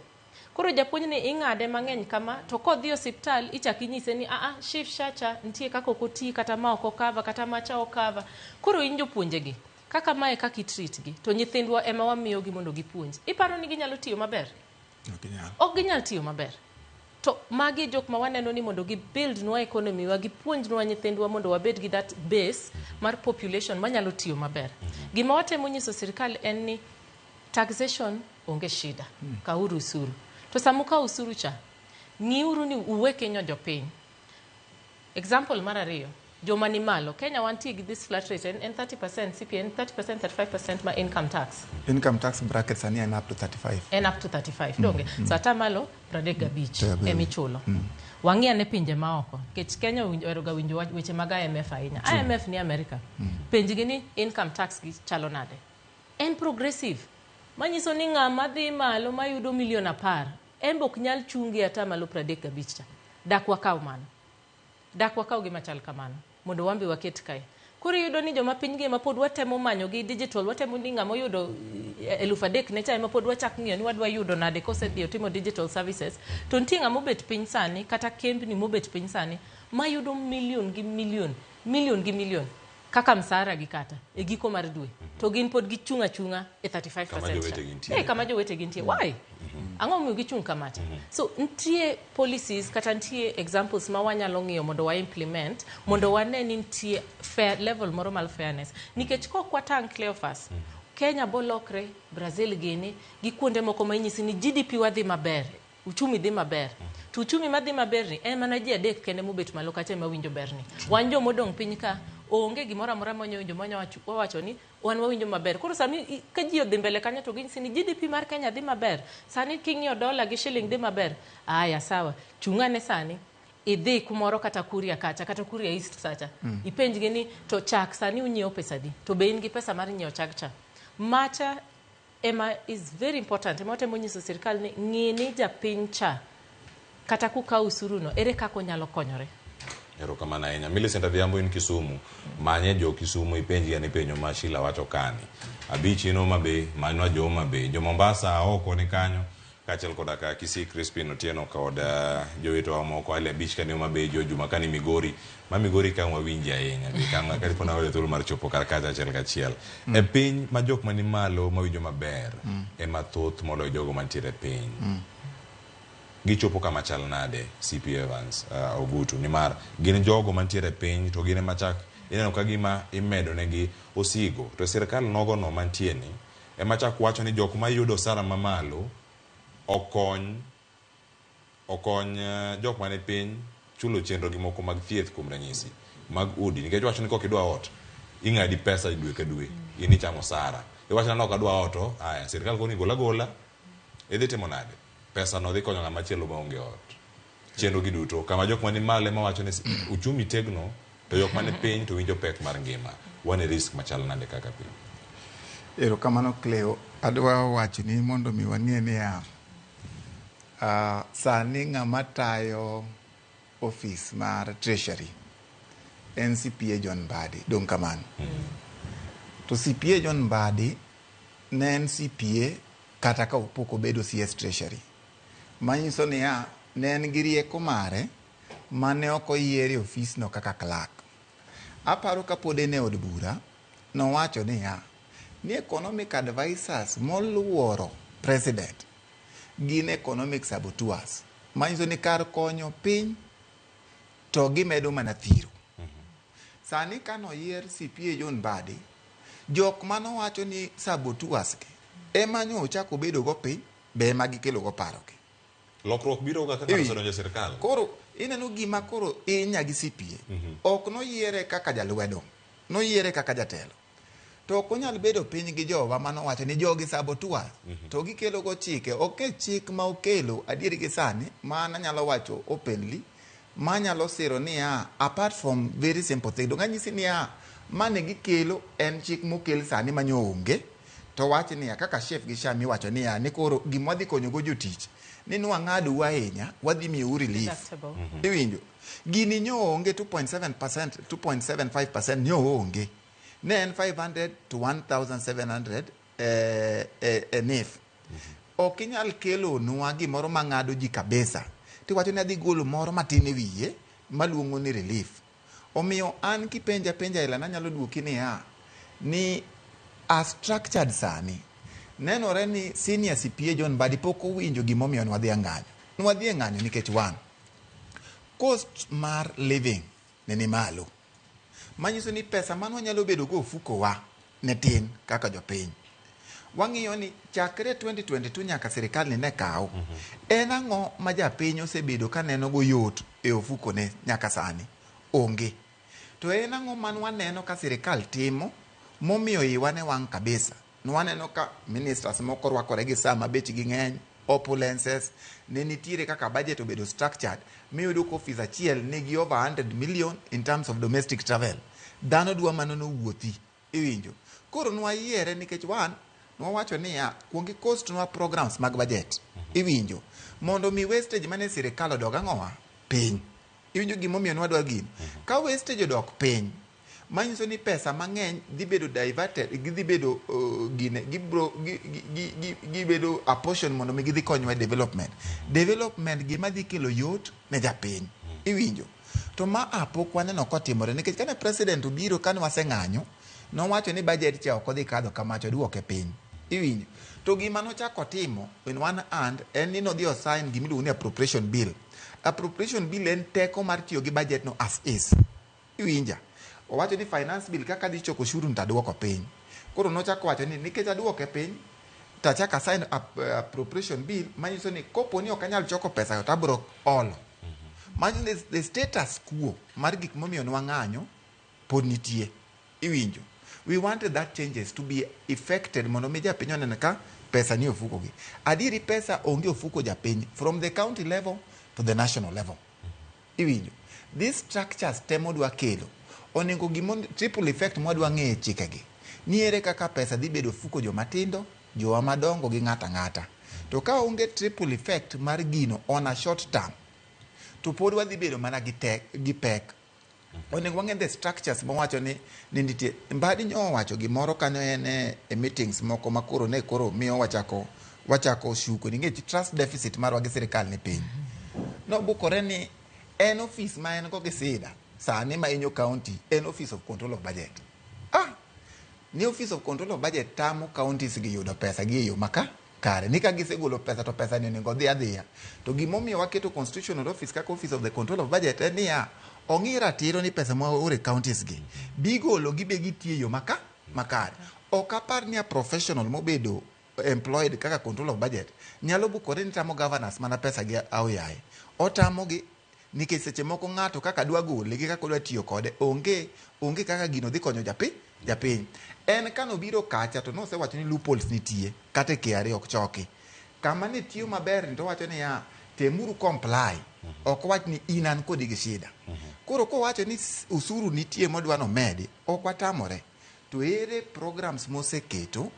koro japuonj ni ing'ade mang'eny kama to kodhi osiptal ichak inyise ni aa SHIF SHA cha nitie kaka ok oti kata ma ok okava kata macha okava koro in jopuonje gi kaka mae kaka i-treat gi to nyithindwa ema wamiyogi mondo gipuonj iparo ni ginyalo tiyo maber Ok ginyal. ok ginyal tiyo maber to magi e jok ma waneno ni mondo gi build nwa economy wa gipuonjnwa nyithindwa mondo wabed gi that base mar population manyalo tiyo maber gima watemo nyiso sirikal en ni taxation onge shida kauru osuru to sama ukawo osuru cha ng'iuru ni uwe kinyo jopiny example mar ariyo joma ni malo kenya wantie gi this flat rate en 30% CPN 30% 35% ma income tax Income tax bracket sani en up to 35. En up to 35 donge so atamalo 35 35. emichulo wang'i ane pinje maoko nikech kenya oheroga winjo weche mag IMF ahinya IMF ni America penjgi ni income tax gi chalo nade en progressive manyiso ni ng'ama dhi malo mayudo milion 10 en be ok nyal chungi atamalo 35 cha dak wakaw mano dak wakaw gima chal kamano mondo wan be waket kae Koro iyudo ni joma piny gi ema pod watemo manyo gi digital, watemo ni ng'ama oyudo 3000 ne cha ema pod wachak ng'iyo ni wadwa yudo nade kosedhi otimo digital services. To nitie ng'ama obet piny sani kata kembni mobet piny sani mayudo million gi million, million gi million kaka msara gi kata e giko mar dwe. To gin pod gichung' achung'a e 35% Kama cha. jowetegi nitie. Kama jowetegi nitie. Why? Ang'o momiyo gichung' kamacha? So nitie policies kata nitie examples ma wanyalo ng'iyo mondo wa implement mondo wane ni nitie fair level moro mar fairness. Nikech kok watang' Cleophas, Kenya bolokre, Brazil gini, gi kuonde moko ma inyisi ni GDP wadhi maber, uchumi dhi maber. To uchumi madhi maber ni en mana ji adek kende mobet malo kacha ema winjo berni. Wan jomodong' piny ka onge gimoro amora mwanya winjo mwanya wawacho ni wan wawinjo maber. Koro sami ka ji odhi mbele kanyo to ginyisi ni GDP mar Kenya dhi maber. Sani king'iyo dola gi shilling dhi maber. Aya sawa, chung' ane sani idhi kumoro kata Kuria kacha kata Kuria East sacha. Ipenjgi ni to chak sani unyiewo pesa adi? To be in gi pesa mar nyiewo chak cha? Macha ema is very important. Ema watemo nyiso sirikal ni ng'i ni japiny cha kata kukawo osuru no ere kaka onyalo konyore. Erokamano ahinya. Millicent Adhiambo in Kisumu. Manye jo Kisumu ipenjgi ane penjo ma Sheila wacho kani. Abich in Homa Bay, manywa jo Homa Bay. Jo Mombasa oko ni kanyo kaachiel koda ka Kisii Crispin Otieno kod jowetewa moko ali abich kani Homa Bay, jo Juma kani Migori. Ma Migori ka wawinji ahinya. Be kang' kadipo naweyudo thuolo mar chopo kar kacha achiel kachiel. E piny ma jok mani malo mawinjo maber ema thoth moloyo jogo mantiere e piny. Gichopo kama chal nade CP Evans Ogutu nimar gin jogo mantiere e piny to gin ema chak ineno ka gima imedo negi osigo to sirikal nogo no mantie ni ema chak wacho ni jok mayudo osara mamalo okony jok mane piny chulo chenro gi moko mag thieth kuom ranyisi mag udi nikech wacho ni kok idwa ot ing'adi pesa dwe ka dwe in ichamo osara iwacho ni ok adwa ot to aya sirikal koni gola gola idhi timo nade pesa no dhi konyo ng'ama chielo maonge ot chenro gi duto kama jok mani malo ema wacho ni uchumi tegno to jok mani piny to winjo pek mar ngima wan e risk machal nade kaka piny. Erokamano Cleo. Adwa wacho ni mondo mi wang'e niya, sani ng'ama tayo ofis mar Treasury en CPA John Mbadi, dong' kamano. To CPA John Mbadi ne en CPA kata ka pok obedo CS Treasury. Manyiso niya, ne en gi rieko mare mane ok oyier e ofisno kaka clerk. Aparo kapod en e od bura, nowacho niya, ni economic advisors moluoro president gin economic saboteurs. Manyiso ni kar konyo piny to gimedo mana thiro. Sani kanoyier CPA John Mbadi, jok manowacho ni saboteurs gi ema nyo ochako bedo go piny be ema gikelo go paro gi. Lokruok biro ga kaka osedonjo e sirikal. Koro ineno gima koro inya gi CPA. Ok noyiere kaka jalwedo, noyiere kaka jatelo. To ok onyal bedo piny gi jowa manowacho ni jogi saboteurs to gikelo go chike. Ok e chik ma okelo adier gi sani ma an anyalo wacho openly manyalo siro niya apart from very simple thing. Donge anyisi niya mane gikelo en chik mokel sani manyo onge to wach niya kaka SHIF gi SHA miwacho niya ni koro gima wadhi konyo go jotich ni nwang'adou ahinya wadhi miyou relief. Deductible. Iwinjo? Gini nyo onge 2.7%, 2.75% nyo onge. Ne en 500 to 1700 NIF. Ok inyal kelo nwa gimoro mang'ado ji kabisa. Tiwacho ni adhi golo moro matin e wiye maluongo ni relief. Omiyo an kipenja penja ila nanyalo duoki niya ni as structured sani nenore ni senior CPA John Mbadi pok owinjo gimomiyo nwadhi e ng'anyo. Nwadhi e ng'anyo nikech one, cost mar living ne ni malo. Manyiso ni pesa mane wanyalo bedo go ofukowa ne tin kaka jopiny. Wang'iyo ni chakre 2022 nyaka sirikal ni ne kaw, en ang'o ma japiny osebedo ka neno go yot e ofukone nyaka sani? Onge. To en ang'o man waneno ka sirikal timo momiyo iwa ne wang' kabisa? Nwaneno ka ministers moko rwakore gi saa ma bechgi ng'eny, opulences, ne nitiere kaka budget obedo structured, miyudo ka ofis achiel nigi over 100 million in terms of domestic travel. Dhano dwa mana nowuothi, iwinjo. Koro nwayiere nikech one, nwawacho niya, kuong i-cost nwa programs mag budget, iwinjo. Mondo mi wastage mane sirikal odog ang'owa? Piny. Iwinjo gimomiyo nwadwa gini. Ka wastage odok piny, Manyiso ni pesa mang'eny dhi bedo diverted, gidhi bedo gine, gibro, gibedo apportion mondo mi gidhi konywa e development. Development gima dhi kelo yot ne japiny. Iwinjo? To ma a pok waneno kotimore nikech kane president obiro kane waseng'anyo, nowacho ni budget cha ok odhi kadho kamacha oduoke piny. Iwinjo? To gima nochako timo in one hand en ni nodhi osign gimiluongo ni appropriation bill. Appropriation bill en teko mar tiyo gi budget no as is. Iwinja? Owacho ni finance bill kaka adhi choko osuru to aduoko piny. Koro nochako wacho ni nikech aduoke piny to achako asign appropriation bill manyiso ni kopo ni ok anyal choko pesa to abiro olo. Manyiso ni the status quo mar gik momiyo ne wang'anyo pod nitie. Iwinjo? We wanted that changes to be effected mondo mi japiny onen ka pesa ni ofuko gi. Adieri pesa onge ofuko japiny from the county level to the national level. Iwinjo? These structures te modwa kelo onego gimo triple effect mwadwa ng'eyo e chikegi. Ni ere kaka pesa dhi bedo ofuko joma tindo, jowa madongo gi ng'ato ang'ata. To ka onge triple effect mar gino on a short term, to pod wadhi bedo mana gi tek, gi pek. Onego wang'e the structures mawacho ni nitie. Mbadi nyo owacho gimoro kanyo en e meetings moko ma koro ne koro miyo wachako shuko nikech trust deficit marwa gi sirikal ni piny. Nobukore ni en office ma en go gi sida sani ma inyo county en office of control of budget. Ni office of control of budget tamo counties gi yudo pesa gi e yo maka kare. Ni ka gisegolo pesa to pesa ni onego odhi adhiya. To gimomiyo waketo constitutional office kaka office of the control of budget en niya, ong'i ratiro ni pesa ma waoro e counties gi bigolo gi be gitiyo e yo makare. Ok apar ni a professional mobedo employed kaka control of budget nyalo bukore ni tamo governors mana pesa gi aoyaye. Otamo gi nikech seche moko ng'ato kaka dwa gole gi kaka odwa tiyo kode onge kaka gino dhi konyo japiny. En kanobiro kacha to nosewacho ni loopholes nitie kata e KRA ok choki. Kama ne tiyo maber ni to owacho niya temuru comply. Ok wach ni in an kodi gi shida. Koro kowacho ni usuru nitie modwa nomedi, ok watamore. To ere programs moseketo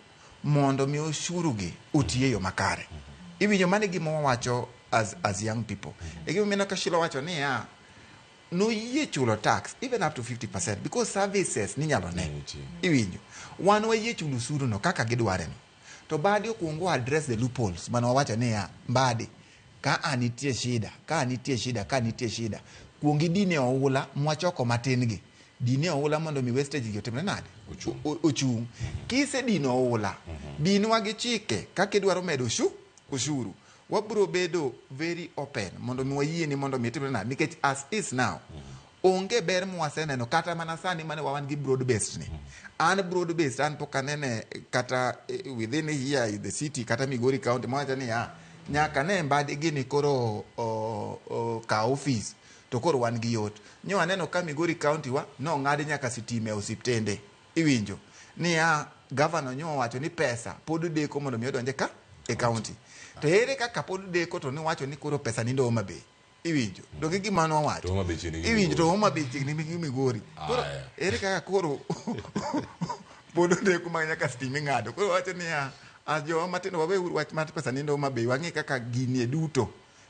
mondo mi osuru gi oti e yo makare. Iwinjo mano e gima wawacho as young people. E gima mineno ka Sheila wacho niya, noyie chulo tax even up to 50% because services ninyalo ne. Iwinjo. Wan wayie chulo osuru no kaka gidware no. To Mbadi okuongo address the loopholes mane wawacho niya, Mbadi, ka a nitie shida, ka nitie shida, ka nitie shida, kuong idine oula mwachoko matin gi. Dine oula mondo mi wastage gi otimre nade? Ochung'. Kisedino oula, dinwa gi chike kaka idwaro medo ushuru. Wabro bedo very open mondo mi wayie ni mondo mi timre nade? Nikech as is now, onge ber mwaseneno kata mana sani mane wan gi broad based ni. An broad based an pok anene kata within here in the city kata Migori County mawacho niya nyaka ne Mbadi gini koro ka office to koro wan gi yot. Nyo aneno ka Migori County wa nong'ad nyaka sitima e osiptende. Iwinjo niya governor nyo owacho ni pesa pod deko mondo mi odonje ka e county. To ere kaka pod deko to niwacho ni koro pesa nindo Homa Bay. Iwinjo. To gi gima nowacho. To Homa Bay chiegni gi Iwinjo to Homa Bay chiegni gi Migori. Koro ere kaka koro pod odeko ma nyaka sitima ing'ado. Koro wacho niya as jowa matindo waweuru wach mar pesa nindo Homa Bay wang'i kaka gini e duto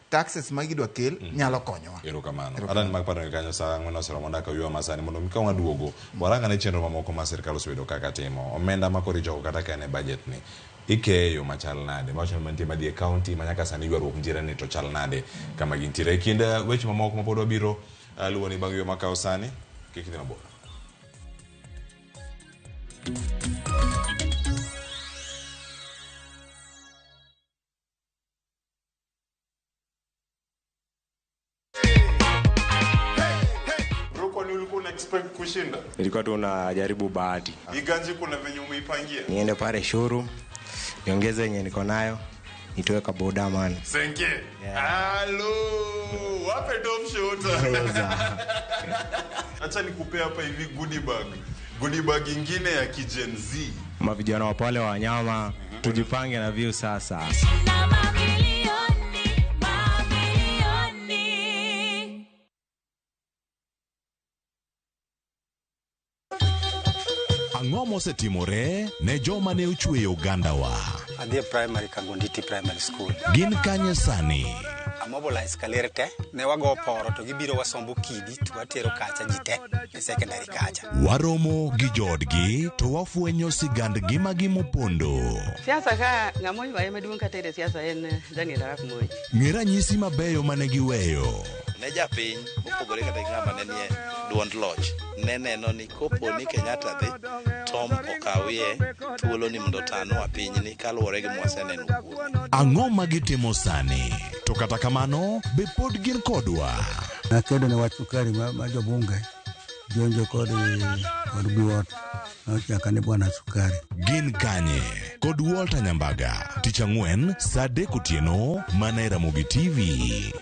taxes ma gidwa kel nyalo konyowa. Erokamano. Adan mag paro ni kanyo saa 4 oseromo dakika oyuwa masani mondo mi ka waduogo warang ane chenro mamoko ma sirkal osebedo kaka timo. Omenda ma koro ichoko kata ka en e budget ni ikeyo machal nade? Mawacho ni mantie madhi e county ma nyaka sani ywaruok nitiere ni to chal nade kama gintiere. E kind weche mamoko ma pod wabiro luwo ni bang' yo makawo sani, kik idhi mabor. Expect kushinda? Nilikuwa tu najaribu bahati. Iganji kuna venye umeipangia? Niende pale showroom, niongeze yenye niko nayo, nitoe ka boda man. Senke. Hello. Wape top shot. Acha nikupe hapa hivi goodie bag. Goodie bag ingine ya ki Gen Z. Mavijana wa pale wa wanyama, tujipange na view sasa. Na mamilioni, mamilioni. Ang'o mosetimore ne joma ne ochweyo ogandawa? Adhi e primary Kagonditi Primary School. Gin kanye sani? Amobilize kaler te ne wago poro to gibiro wasombo kidi to watero kacha ji te e secondary kacha. Waromo gi joodgi to wafwenyo sigand ngimagi mopondo. Siasa ka ng'ama oywaye maduong' kata e siasa en Daniel Arap Moi. Ng'e ranyisi mabeyo mane giweyo. Ne japiny mopogore kata gi ng'ama ne nie duond loch ne neno ni kopo ni Kenyatta dhi Tom okawie thuolo ni mondo otanwa pinyni kaluwore gi mwaseneno kuome. Ang'o ma gitimo sani? To kata kamano, be pod gin kodwa? Nakedo ne wach sukari ma, ma jobunge jonjo kod kod biwot nochaka ni bwana sukari. Gin kanye? Kod Walter Nyambaga, tich ang'wen saa 3 otieno mana e Ramogi TV.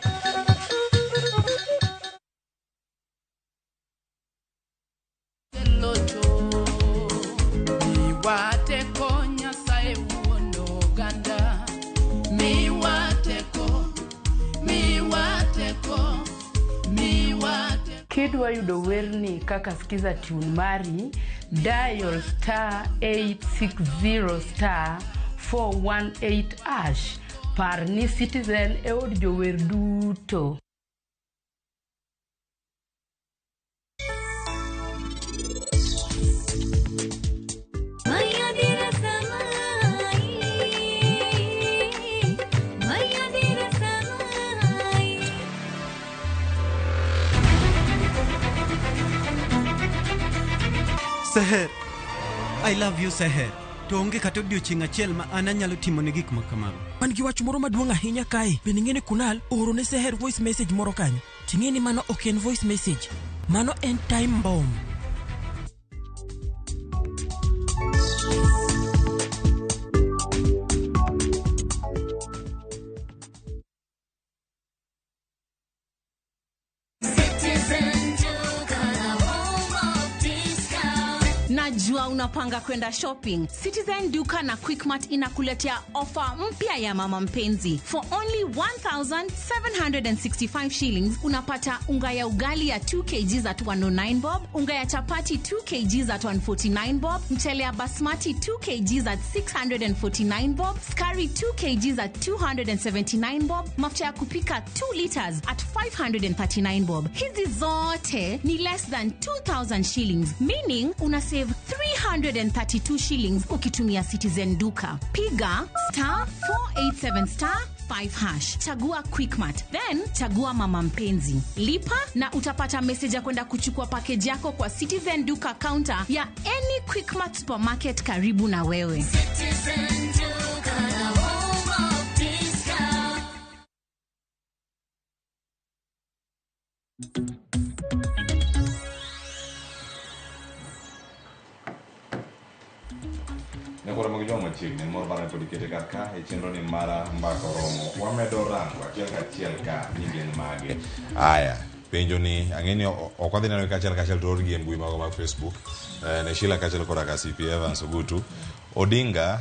Miwa teko Nyasaye wuon oganda. Miwa teko, miwa teko, miwa teko. Kidwa yudo werni kaka skiza tune mari, dial *860*418#. Par ni Citizen e od jower duto. Maya dira samai, Maya dira samai. Seher, I love you, Seher. To onge kata odiochieng' achiel ma an anyalo timone gik ma kamago. Wan gi wach moro maduong' ahinya kae. Bende ing'e ni Kunal ooro ne Seher voice message moro kanyo. Ting'e ni mano ok en voice message. Mano en time bomb. Citizen Duka, the home of discount. Najua unapanga kwenda shopping. Citizen Duka na Quickmart inakuletea ofa mpya ya mama mpenzi. For only 1765 shillings unapata unga ya ugali ya 2 kgs at 109 bob, unga ya chapati 2 kgs at 149 bob, mchele ya basmati 2 kgs at 649 bob, skari 2 kgs at 279 bob, mafuta ya kupika 2 liters at 539 bob. Hizi zote ni less than 2000 shillings, meaning una save 332 shillings ukitumia Citizen Duka. Piga *487*5#, chagua Quickmart, then chagua mama mpenzi, lipa na utapata message ya kwenda kuchukua package yako kwa Citizen Duka counter ya any Quickmart supermarket karibu na wewe. Citizen Duka, the home of discount. Ne koro mag joma machiegni mor bana pod ikete kar ka e chenro ni mara mbaka oromo wamedo rango achiel kachiel ka ni gin mage. Aya, penjo ni ang'e ni ok wadhi neno kachiel kachiel to orgi e mbui mago mag Facebook, ne Sheila kaachiel koda ka CP Evans Ogutu Odinga.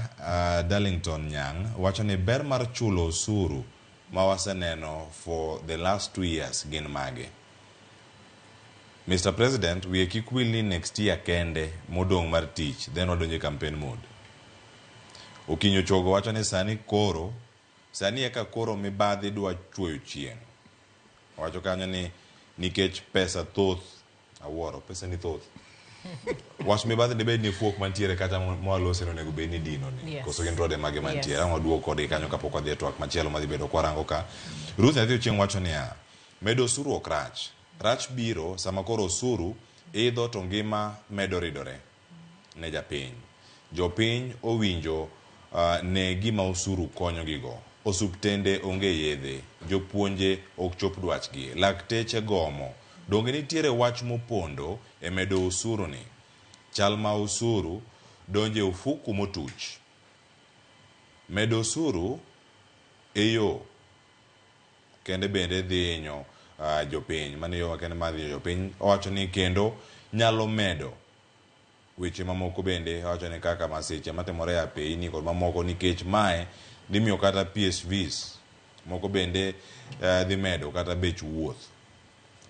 Darlington Nyang' wacho ni ber mar chulo osuru ma waseneno for the last 2 years gin mage? Mr President, wiye kik wil ni next year kende modong' mar tich, then wadonjo e campaign mode. Okinyo Chogo wacho ni sani koro sani eka koro mibadhi dwa chuoyo chieng'. Owacho kanyo ni nikech pesa thoth, awuoro pesa ni thoth, wach mibadhi dibed ni fuok mantiere kata mwalose onego bed ni dino ni koso gin rode mage mantiere? Ang' waduog kodgi kanyo kapok wadhi e twak machielo madhi bedo kwarango ka Ruth Nyathi Ochieng' wacho niya, medo osuru ok rach, rach biro sama koro osuru idho to ngima medo ridore ne japiny. Jopiny owinjo ne gima osuru konyogigo. Osuptende onge yedhe, jopuonje ok chop dwachgi, lakteche gomo. Donge nitiere wach mopondo e medo osuru ni? Chal ma osuru donje ofuku motuch. Medo osuru e yo kende bende dhi hinyo jopiny. Mano yo kende mar dhi hinyo jopiny. Owacho ni kendo nyalo medo weche mamoko bende. Owacho ni kaka masiche matimore e apeyni kod mamoko, nikech mae dhi miyo kata PSVs moko bende dhi medo kata bech wuoth,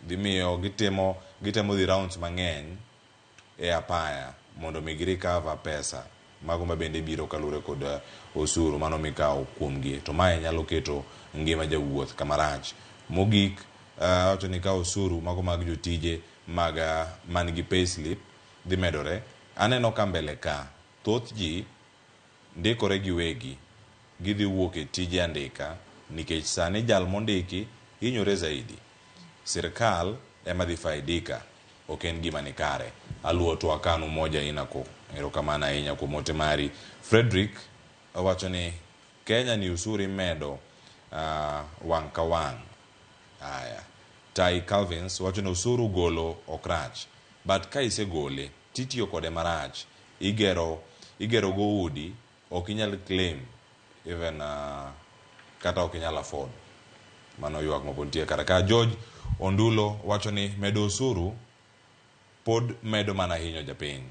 dhi miyo gitemo dhi rounds mang'eny e apaya mondo mi gi recover pesa. mago ma bende biro kaluwore kod osuru mano mikawo kuomgi to mae nyalo keto ngima jawuoth kama rach. Mogik wacho ni ka osuru mago mag jotije mag man gi payslip dhi medore, aneno ka mbele ka thoth ji ndikore giwegi gidhi wuok e tije andika nikech sani jal mondiki hinyore zaidi. Sirkal ema dhi faidika, ok en gima ni kare. Aluo to akanu moja inako. Erokamano ahinya kuom ote mari. Frederick owacho ni Kenya ni usuru imedo wang' ka wang'. Aya. Tai Calvins wacho ni osuru golo ok rach. But ka isegole titiyo kode marach, igero go udi, ok inyal claim even kata ok inyal afford. Mano ywak moko nitie kar ka. George Ondulo wacho ni medo osuru pod medo mana hinyo japiny.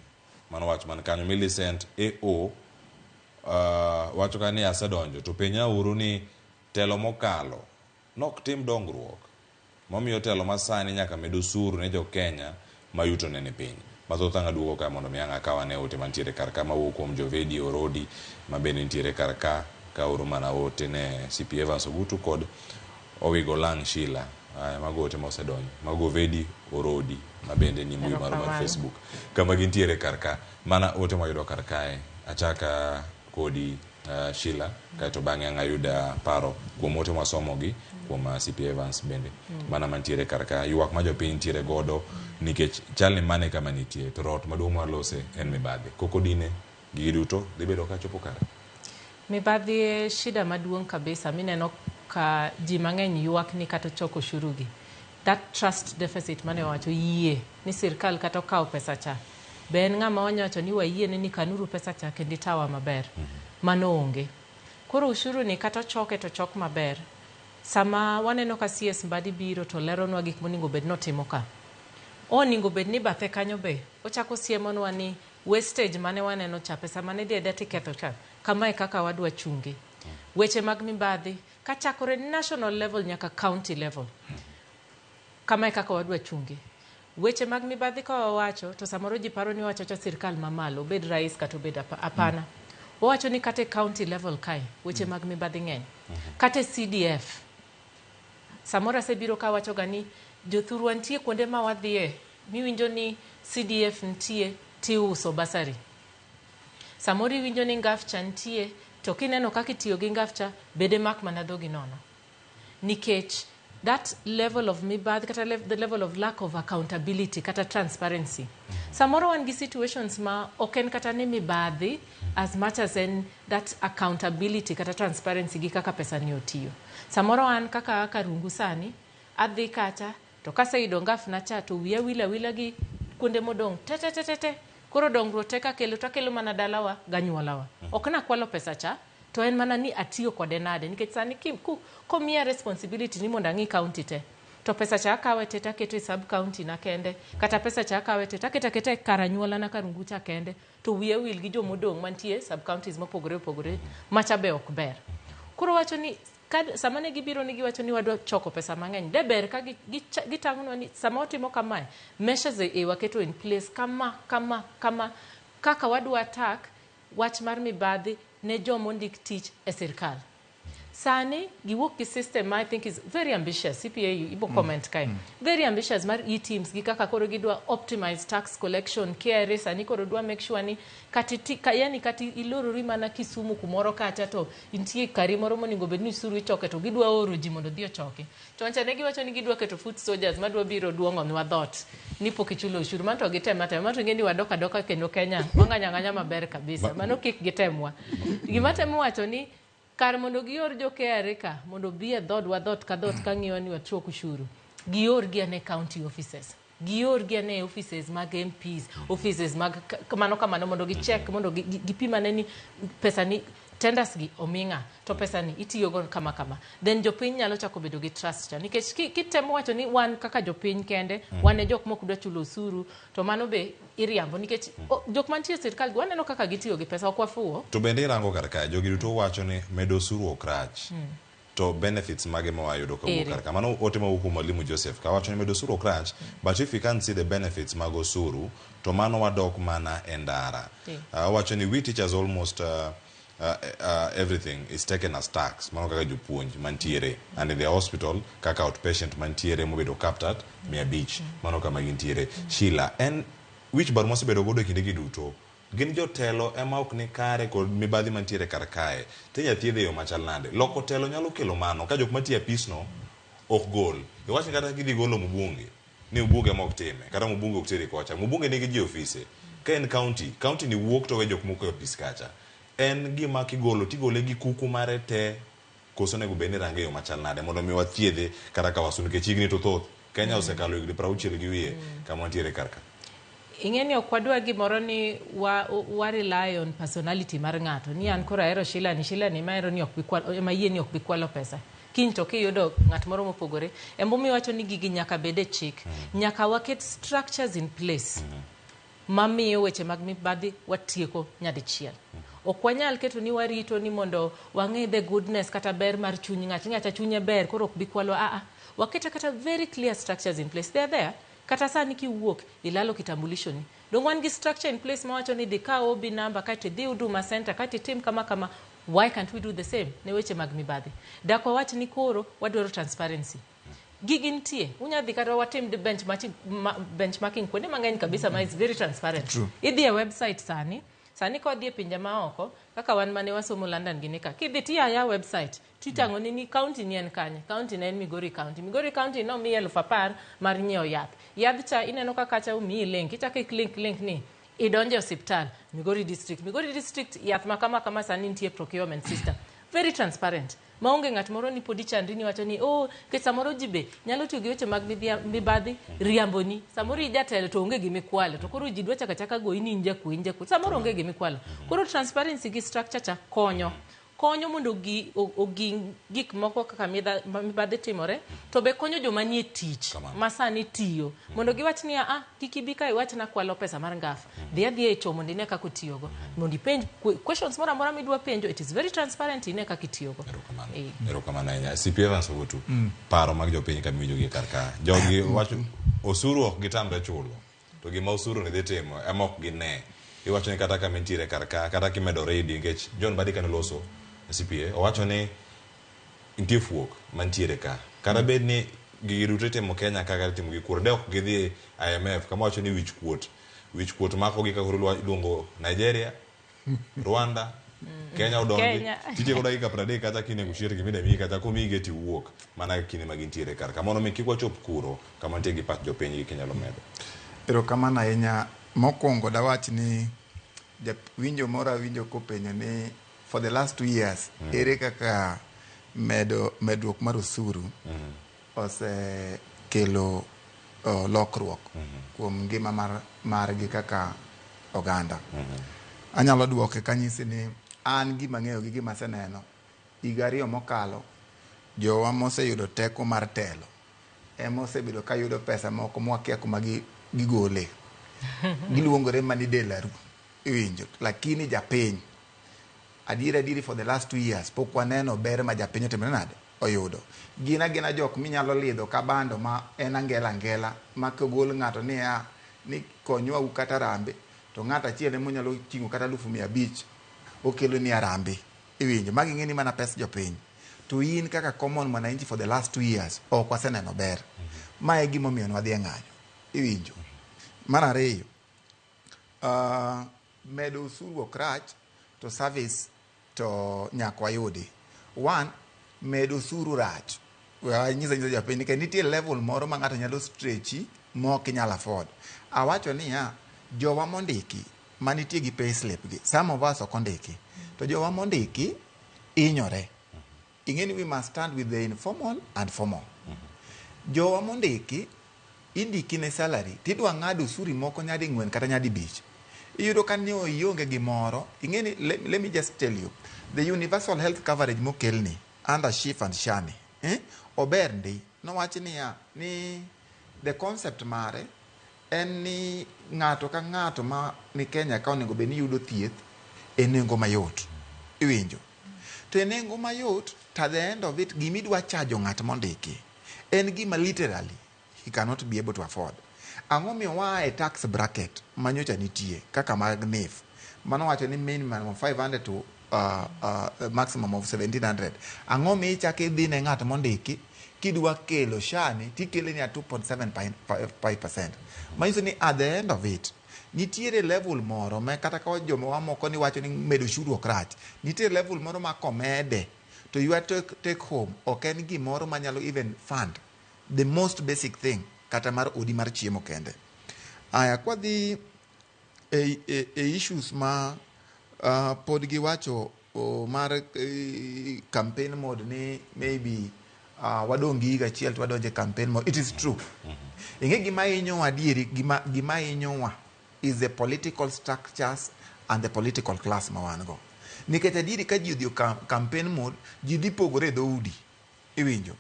Mano wach man kanyo. Millicent AO wacho ka ni asedonjo to penja uru ni telo mokalo nok tim dongruok momiyo telo masani nyaka med osuru ne jo Kenya ma yuto ne ni piny. Mathoth ang' aduogo ka mondo mi ang' akaw ane ote mantiere kar ka mawuok kuom Jovedi Orodi ma bende nitiere kar ka kaoro mana ote ne CP Evans Ogutu kod Owigo Lang Sheila. Aya, mago ote mosedonjo. Mago Ovedi Orodi ma bende ni mbui marwa mar Facebook kama gintiere kar ka. Mana ote mwayudo kar kae. Achaka kodi Sheila, kaeto bang'e ang' ayud paro kuom ote mwasomogi kuom CP Evans bende. Mana mantiere kar ka. Ywak ma jopiny nitiere godo nikech chal ni mane kama nitie to rot maduong' mwalose en mibadhi. Koko dine gigi duto dhi bedo ka chopo kare. Mibadhi e shida maduong' kabisa mineno ka ji mang'eny ywak ni kata choko ushuru gi. That trust deficit mane wacho yie ni sirkal kata okawo pesa cha. Be en ng'ama wanyawacho ni wayiene ni kanuru pesa cha kendo itawa maber. Mano onge. Koro ushuru ni kata ochoke to chok maber. Sama waneno ka CS Mbadi biro to leronwa gik monego bed notimo ka. Onego bed ni bathe kanyo be ochako siemonwa ni wastage mane waneno cha, pesa mane dhi adhiya tiketho cha, kamae kaka wadwa chunge. Weche mag mibadhi kachakore national level nyaka county level. Kamae kaka wadwa chunge. Weche mag mibadhi ka wawacho to samoro ji paro ni wawacho sirkal mamalo, obed rais kata obed hapana. Wawacho ni kata e county level kae weche mag mibadhi ng'eny. Kata e CDF. Samoro asebiro kawacho ga ni jothurwa nitie kuonde ma wadhiye miwinjo ni CDF nitie tiuso basari. Samoro iwinjo ni ngafcha nitie to kineno kaka itiyo gi ngafcha bede mak mana dhogi nono. Nikech that level of mibadhi kata the level of lack of accountability kata transparency. Samoro wan gi situations ma ok en kata ni mibadhi as much as en that accountability kata transparency gi kaka pesa ni otiyo. Samoro an kaka Karungu sani adhi kacha to kaseyudo ngafna cha to wiya wil awila gi kuonde modong' te te te te te. Koro dongruok te kakelo to akelo mana dalawa ganyuolawa. Ok nakwalo pesa cha to en mana ni atiyo kode nade nikech sani komiya responsibility ni mondo ang'i county te to pesa cha akawe te taketo e sub county na kende kata pesa cha akawe te taketo aketa e kar anyuola na Karungu cha kende to wiya wil gi jomodong' mantie sub counties mopogore opogore macha be ok ber. Koro wacho ni sama ne gibiro ni giwacho ni wadwa choko pesa mang'eny de ber ka gitang'onwa ni sama watimo kamae measures e waketo in place kama kama kama kaka wadwa attack wach mar mibadhi ne jomondik tich e sirkal. Sani giwuok gi system ma I think is very ambitious. CPA ibo comment kae. Very ambitious mar e-teams gi kaka koro gidwa optimize tax collection. KRA sani koro dwa make sure ni yani kati ilorori mana Kisumu kumoro kacha to nitie kari moro monego bed ni osuru ichoke to gidwa oro ji mondo odhi ochoki. To ncha ne giwacho ni gidwa keto foot soldiers madwa biro duong'onwa dhoot ni pok ichulo ushuru. Mano to gitemo atema. Mano to ing'e ni wadok adoka kendo Kenya wang'anyo ang'anya maber kabisa. Mano kik gitemwa. Gima temo wacho ni kar mondo gior jo KRA ka mondo obi e dhoodwa dhoot ka dhoot ka ng'iyo ni wachok ushuru, giorgi ane county offices, giorgi ane offices mag MPs, offices mag kamano kamano mondo gicheck mondo gipim ane ni pesa ni tenders gi omi ng'a to pesa ni itiyogo kama kama. Then jopiny nyalo chako bedo gi trust cha nikech kitemo wacho ni wan kaka jopiny kende wan e jok mok dwa chulo osuru to mano be iriambo nikech jok mantie e sirkal gi waneno kaka gitiyo gi pesa ok wafuwo. To bende irango kar kae jogi duto wacho ni medo osuru ok rach. To benefits mage ma wayudo kawuok Ere. kar ka? Mano ote mawuok kuom Mwalimu Joseph ka wacho ni medo osuru ok rach, but if we can't see the benefits mag osuru, to mano wadok mana e ndara. Owacho ni we teachers almost everything is taken as tax. Mano kaka jopuonj mantiere and in the hospital kaka outpatient mantiere mobedo capped at 500. Mano kama gintiere. Sheila, en wich bar mwasebedo godo e kindegi duto gin jotelo ema ok ni kare kod mibadhi mantiere kar kae. Tinya thiedhe e yo machal nade? Loko telo nyalo kelo mano ka jok matiyo e apisno ok gol. Iwach ni kata kidhi golo mbunge, ni mbunge ema ok time, kata mbunge ok teri kocha. Mbunge nigi ji e ofise. Ka en county, county ni wuok to we jok moko e ofis kacha. En gima kigolo tigole gi kuku mare te koso onego bed ni irange e yo machal nade mondo mi wathiedhe kata ka wasu nikech higni to thoth. Kenya osekalo higni 60 gi wiye kama wantiere kar ka. Ing'e ni ok wadwa gimoro ni wa rely on personality mar ng'ato ni an koro ahero Sheila ni Sheila ni ema ahero ni ok bi kwalo ema yie ni ok bi kwalo pesa. Kiny to kiyudo ng'at moro mopogore emomiyo iwacho ni gigi nyaka bed e chik. Nyaka waket structures in place mamiyo weche mag mibadhi watieko nyadichiel. Ok wanyal keto ni warito ni mondo wang'e the goodness kata ber mar chuny ng'ato. Ng'acha chunye ber koro ok bi kwalo. Waketo kata very clear structures in place. They are there. Kata sani kiwuok ilalo kitambulisho ni. Dong wan gi structure in place mawacho ni dhi kaw OB number kaeto idhi Huduma Center kaeto itim kama kama. Why can't we do the same ne weche mag mibadhi? Dak wawach ni koro wadwaro transparency. Gigi nitie. Unya dhi kata watim benchmarking kuonde mang'eny kabisa ma is very transparent. True. Idhi e website sani. Sani ka wadhi e pinje maoko, kaka wan mane wasomo London gini ka, kidhi tiya website, titang'o ni ni county ni en kanye. County ne en Migori County. Migori County nomiyi 10,000 mar nyiewo yath. Yadh cha ineno ka kacha omiyi link, ichako i-click link ni idonjo e osiptal Migori District. Migori District yath ma kama kama sani nitie procurement system. Very transparent. Maonge ng'at moro ni pod ichandi ni wacho ni oh, nikech samoro ji be nyalo tiyo gi weche mag mibadhi riamboni. Samoro ijatelo to onge gimikwalo to koro ji dwa chaka chaka goyi ni in jakuo in jakuo. Samoro onge gimikwalo. Koro transparency gi structure cha konyo. Konyo mondo oging gik moko kaka mibadhi timore to be konyo joma nie tich ma sani tiyo mondo giwach ni a kik ibi ka iwach na kwalo pesa mar ngafu. Dhi adhiya e cho mondo ine kaka otiyogo. Mondo ipenj questions moro amora midwa penjo, it is very transparent ine kaka itiyogo. Erokamano ahinya. CP Evans Ogutu, paro mag jopiny kama iwinjogi kar ka. Jogi wacho osuru ok gitamre chulo. To gima osuru ni dhi timo ema ok gine. Iwacho ni kata kama intiere kar ka, kata kimedo redio nikech John Mbadi kane loso CPA, owacho ni nitie fuok mantiere ka. Kata bed ni gigi duto itimo Kenya kaka itimo gi kura, de ok gidhi IMF kama wacho ni wich kuot. Wich kuot makogi ka koro iluongo Nigeria, Rwanda, Kenya odongi. Kenya. Titieko dakika 30 kata kinegotiate gima idwa kata komiyi geti wuok mana kinde ma gintiere kar ka. Mondo mi kik wachop kuro kama nitie gi pach jopiny gi kinyalo medo. Erokamano ahinya. Mokwongo dawach ni jawinjo moro awinjo kopenjo ni for the last 2 years ere kaka medruok mar osuru osekelo lokruok kuom ngima margi kaka oganda. Anyalo duoke kanyisi ni an gima ang'eyo gi gima aseneno higa 2 mokalo jowa moseyudo teko mar telo ema osebedo ka yudo pesa moko mwakia kuma gigole. Giluongore mana ni delaru, iwinjo. Lakini japiny adieri for the last 2 years pok waneno ber ma japiny otimore nade oyudo. Gin agina jok minyalo lidho ka bando ma en angela angela ma kogol ng'ato niya ni konywa u kata rambe to ng'ato achiel ema onyalo ting'o kata 500,000 okelo ni arambe, iwinjo. Magi ng'e ni mana pes jopiny. To in kaka common mwananchi for the last 2 years ok waseneno ber. Ma e gimomiyo ne wadhi e ng'anyo, iwinjo. Mar ariyo, medo osuru ok rach to service to nyaka wayudi. One, medo osuru rach. Anyisa nyisa japiny nikech nitie level moro ma ng'ato nyalo stretchi ma ok inyal afford. Awacho niya, jowa mondiki manitie gi payslip gi, some of us ok ondiki, to jowa mondiki hinyore. Ing'e ni we must stand with the informal and formal. Jowa mondiki indiki ne salary tidwa ng'ado osuri moko nyadi 4 kata nyadi 5. Iyudo ka ni ionge gimoro, ing'e ni let me just tell you, the universal health coverage mokelni under SHIF and SHA ni, ober ndi. Nowach niya, ni the concept mare en ni ng'ato ka ng'ato ma ni Kenya ka onego bed ni yudo thieth e nengo mayot. Iwinjo. To e nengo mayot, to at the end of it, gimidwa chajo ng'at mondiki en gima literally he cannot be able to afford. Ang'o miyo waa e tax bracket manyocha nitie kaka mag NIF mano wacho ni minimum of 500 to maximum of 1700. Ang'o mi ichako idhi ne ng'at mondiki kidwa kelo SHA ni tikele ni at 2.75%? Manyiso ni at the end of it nitiere level moro ma kata ka joma moko ni wacho ni medo ushuru ok rach, nitiere level moro ma komede to your take home ok en gimoro manyalo even fund the most basic thing kata mar odi mar chiemo kende. Aya, kwadhi e issues ma pod giwacho mar campaign mode ni maybe wadong' gi higa achiel to wadonjo e campaign mode. It is true. Ing'e gima hinyowa adieri, gima hinyowa is the political structures and the political class ma wan go. Nikech adieri ka ji odhi e campaign mode, ji dhi pogore e dhoudi. Iwinjo?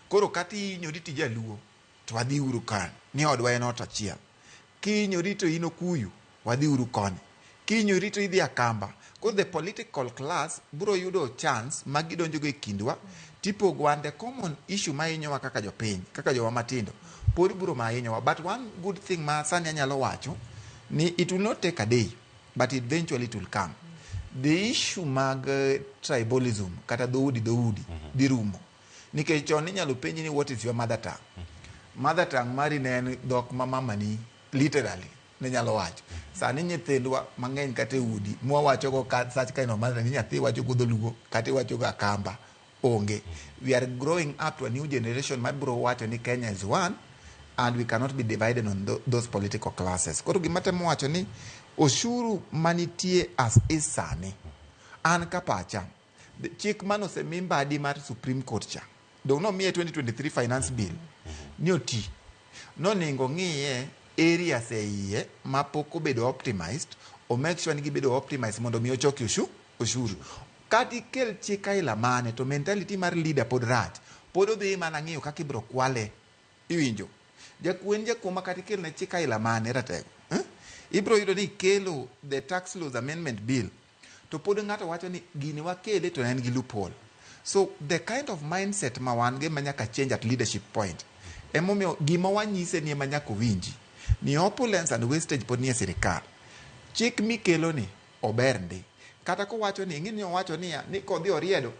Koro kata ihinyori to ijaluo, to wadhi uru kan, ni odwa en ot achiel. Kihinyori to in okuyu, wadhi uru koni. Kihinyori to idhi Akamba. Koro the political class biro yudo chance ma gidonjogo e kindwa tipogo, and the common issue ma hinyowa kaka jopiny, kaka jowa matindo, pod biro ma hinyowa. But one good thing ma sani anyalo wacho ni it will not take a day, but eventually it will come. The issue mag tribalism kata dhoudi dhoudi dhi rumo. Nikech chon inyalo penji ni what is your mother tongue? Mother tongue mari ne en dhok ma mamani literally ne nyalo wacho. Sani nyithindwa mang'eny kata e udi mwawachogo ka such kind of mother ni nyathi wacho go dholuo kata iwacho go Akamba onge. We are growing up to a new generation ma biro wacho ni Kenya is one and we cannot be divided on those political classes. Koro gima temo wacho ni osuru manitie as is sani, an ka pacha, chik manosemi Mbadi mar Supreme Court cha, dong nomiye 2023 finance bill ni oti noningo ng'iye areas e iye mapok obedo optimized, o make sure ni gibedo optimized mondo mi ochoki ushuru. Kata ikel chik aila mane to mentality mar leader pod rach, pod odhi mana ng'iyo kaka ibiro kwale. Iwinjo? Jakuo en jakuo ma kata ikelne chik aila mane ratego, eh? Ibiro yudo ni ikelo the tax laws amendment bill to pod ng'ato wacho ni gini wakele to en gi loophole. So the kind of mindset ma wan go ema nyaka change at leadership point. Emomiyo gima wanyise ni ema nyaka owinji ni opulence and wastage pod nie sirikal. Chik mikelo ni ober ndi. Kata kowacho ni ing'e ni owacho niya ni kodhi oriedo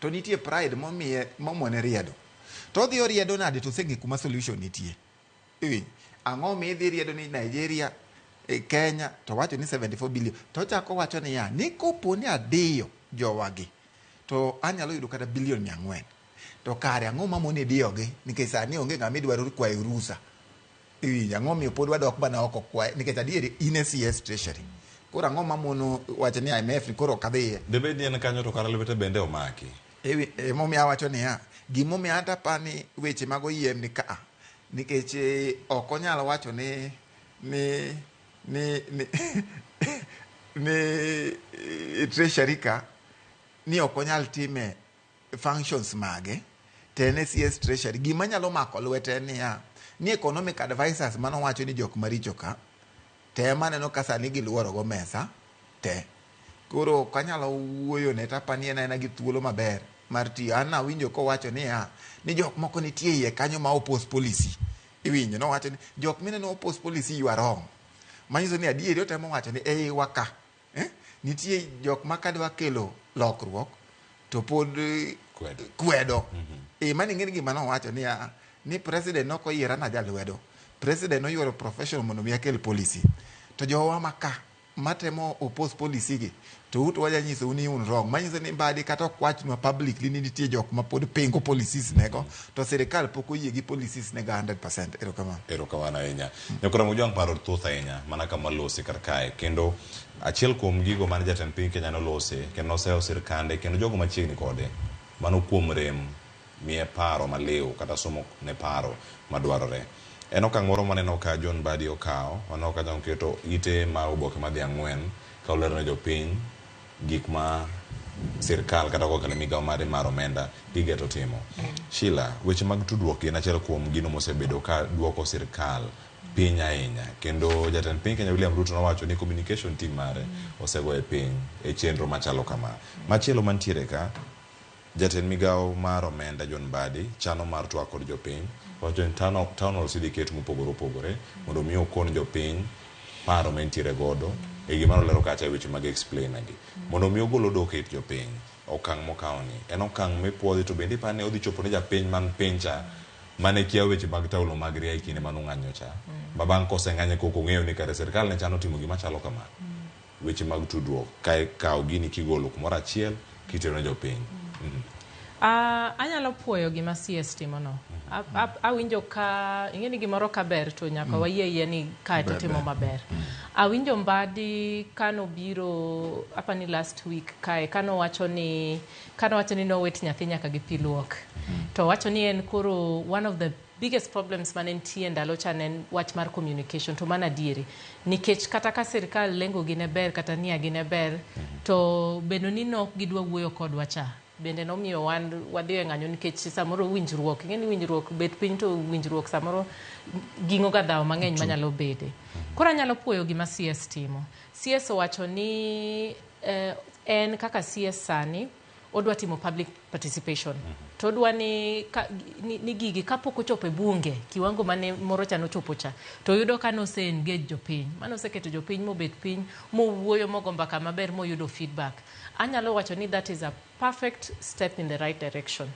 to nitie pride momiye momone riedo. To odhi oriedo nade to oseng'e kuma solution nitie. Iwinjo? Ang'o midhi riedo ni Nigeria, e Kenya to wacho ni 74 billion to chako wacho niya ni kopo ni adiyo jowagi to anyalo yudo kata bilion 400. To kare ang'o mamoni diyogi nikech sani onge ng'ama idwaro kwayo rusa. Iwinjo? Ang'o miyo pod wadok mana oko kwaye nikech adieri in e CS Treasury. Koro ang'o mamono wacho ni IMF ni koro ok adhiye. Debed ni en kanyo to kara lwete bende omaki. Emomiyo awacho niya, gimomiyo anta apani weche mag oyiem ni ka nikech ok onyal wacho ni treasury ka ni ok onyal time functions mage to en e CS Treasury. Gima nyalo mako lwete en niya ni economic advisors manowacho ni jok maricho ka te ema aneno ka sani giluoro go mesa te. Koro ok anyalo wuoyo ne to apani en aena gi thuolo maber mar tiyo. An nawinjo kowacho niya ni jok moko nitie iye kanyo ma oppose policy. Iwinjo? Nowacho ni jok mineno oppose policy, you are wrong. Manyiso ni adieri otemo wacho ni e iwa ka, eh? Nitie jok ma kadwa kelo lokruok to pod kwedo. Kwedo. E mano ing'e ni gima nowacho niya ni president nok oyiera na jalwedo. President noyiero professional mondo mi akel policy. To jowa ma ka matemo oppose policy gi to ut waja nyisou ni un wrong. Manyiso ni Mbadi kata ok wachnwa publicly ni nitie jok ma pod pingo policies nego to sirikal pok oyie gi policies nego 100%. Erokamano. Erokamano ahinya. Nyakora Mojwang', paro thoth ahinya mana kama walose kar kae kendo achiel kuom gigo mane jatend piny Kenya nolose kendo noseyo sirkande kendo jogo machiegni kode mano kuom rem miye paro maliw kata somo ne paro madwarore. En okang' moro maneno ka John Mbadi okawo, waneno ka oketo ite mar oboke madhi 4 ka olero ne jopiny gik ma sirkal kata kokalo e migawo mare mar omenda gigeto timo. Sheila, weche mag tudruok gin achiel kuom gino mosebedo ka duoko sirkal piny ahinya kendo jatend piny Kenya William Ruto nowacho ni communication team mare osegoye piny e chenro machalo kama. Machielo mantiere ka, jatend migawo mar omenda John Mbadi chano mar twak kod jopiny wacho ni town halls idhi ket mopogore opogore mondo mi okon jopiny paro ma entiere godo e gima nolero kacha e weche mag explainer gi mondo mi ogol odok e it jopiny. Okang' mokawo ni en okang' mipuodhi to bende ipani odhi chopo ne japiny man piny cha mane kia weche mag taulo mag ria e kinde mane ong'anyo cha ma bang' koseng'anye kok ong'eyo ni kare sirkal ne chano timo gima chalo kama. Weche mag tudruok kae kawo gini kigolo kumoro achiel kitero ne jopiny. Anyalo puoyo gima CS timono. Awinjo ka ing'e ni gimoro ka ber to nyaka wayie yie ni kae to timo maber. Awinjo Mbadi kanobiro apani last week kae kanowacho ni nowit nyathi nyaka gi pi luok. To wacho ni en koro one of the biggest problems mane nitie ndalo cha ne en wach mar communication to mano adieri. Nikech kata ka sirkal lengo gi ne ber kata nia gi ne ber to bedo ni nok gidwa wuoyo kodwa cha bende nomiyo wan wadhi e ng'anyo nikech samoro winjruok ing'e ni winjruok bet piny to winjruok samoro ging'o ga dhawo mang'eny manyalo bede. Koro anyalo puoyo gima CS timo. CS owacho ni en kaka CS sani odwa timo public participation. To odwa ni gigi kapok ochopo e bunge kiwango mane moro cha nochopo cha to yudo ka nose engage jopiny. Mano oseketo jopiny mobet piny mowuoyo mogo mbaka maber moyudo feedback. Anyalo wacho ni that is a perfect step in the right direction.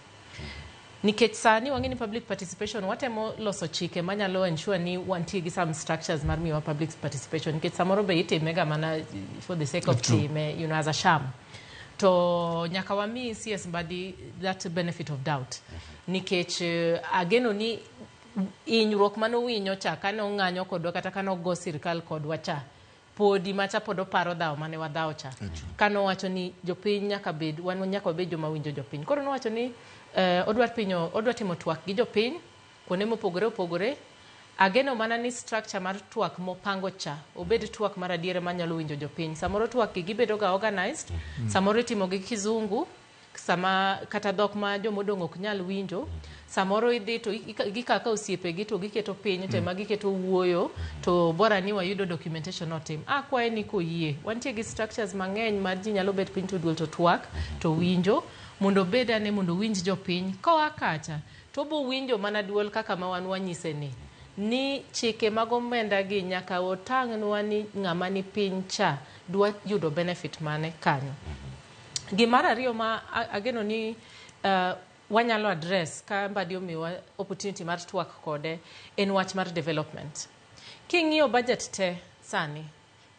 Nikech sani wang'e ni public participation watemo loso chike manyalo ensure ni wantie gi some structures mar miyowa public participation nikech samoro be itime ga mana for the sake of time, you know, as a sham. To nyaka wami CS Mbadi that benefit of doubt. Nikech ageno ni hinyruok manowinjo cha kane ong'anyo kodwa kata kane ogo sirkal kodwa cha podi macha pod oparo dhawo mane wadhawo cha. Kane owacho ni jopiny nyaka bed wan nyaka wabed joma winjo jopiny. Koro nowacho ni odwa timo twak gi jopiny kuonde mopogore opogore. Ageno mana ni structure mar twak mopango cha obed twak mar adiera manyalo winjo jopiny. Samoro twak gi gibedo ga organized, samoro itimo gi kizungu, sama kata dhok ma jomodong' ok nyal winjo. Samoro idhi to gikaka osiepegi to giketo piny to ema giketo wuoyo to bora ni wayudo documentation otim. Akwaye ni koyie wantie gi structures mang'eny ma ji nyalo bet piny to duol to twak to winjo mondo obed ane mondo winj jopiny. Koa kacha to bo winjo mana duol kaka ma wan wanyise ni chike mag omenda gi nyaka otang'nwa ni ng'ama ni piny cha dwa yudo benefit mane kanyo. Gimar ariyo ma ageno ni wanyalo address ka Mbadi omiwa opportunity mar twak kode en wach mar development. King'iyo budget te sani,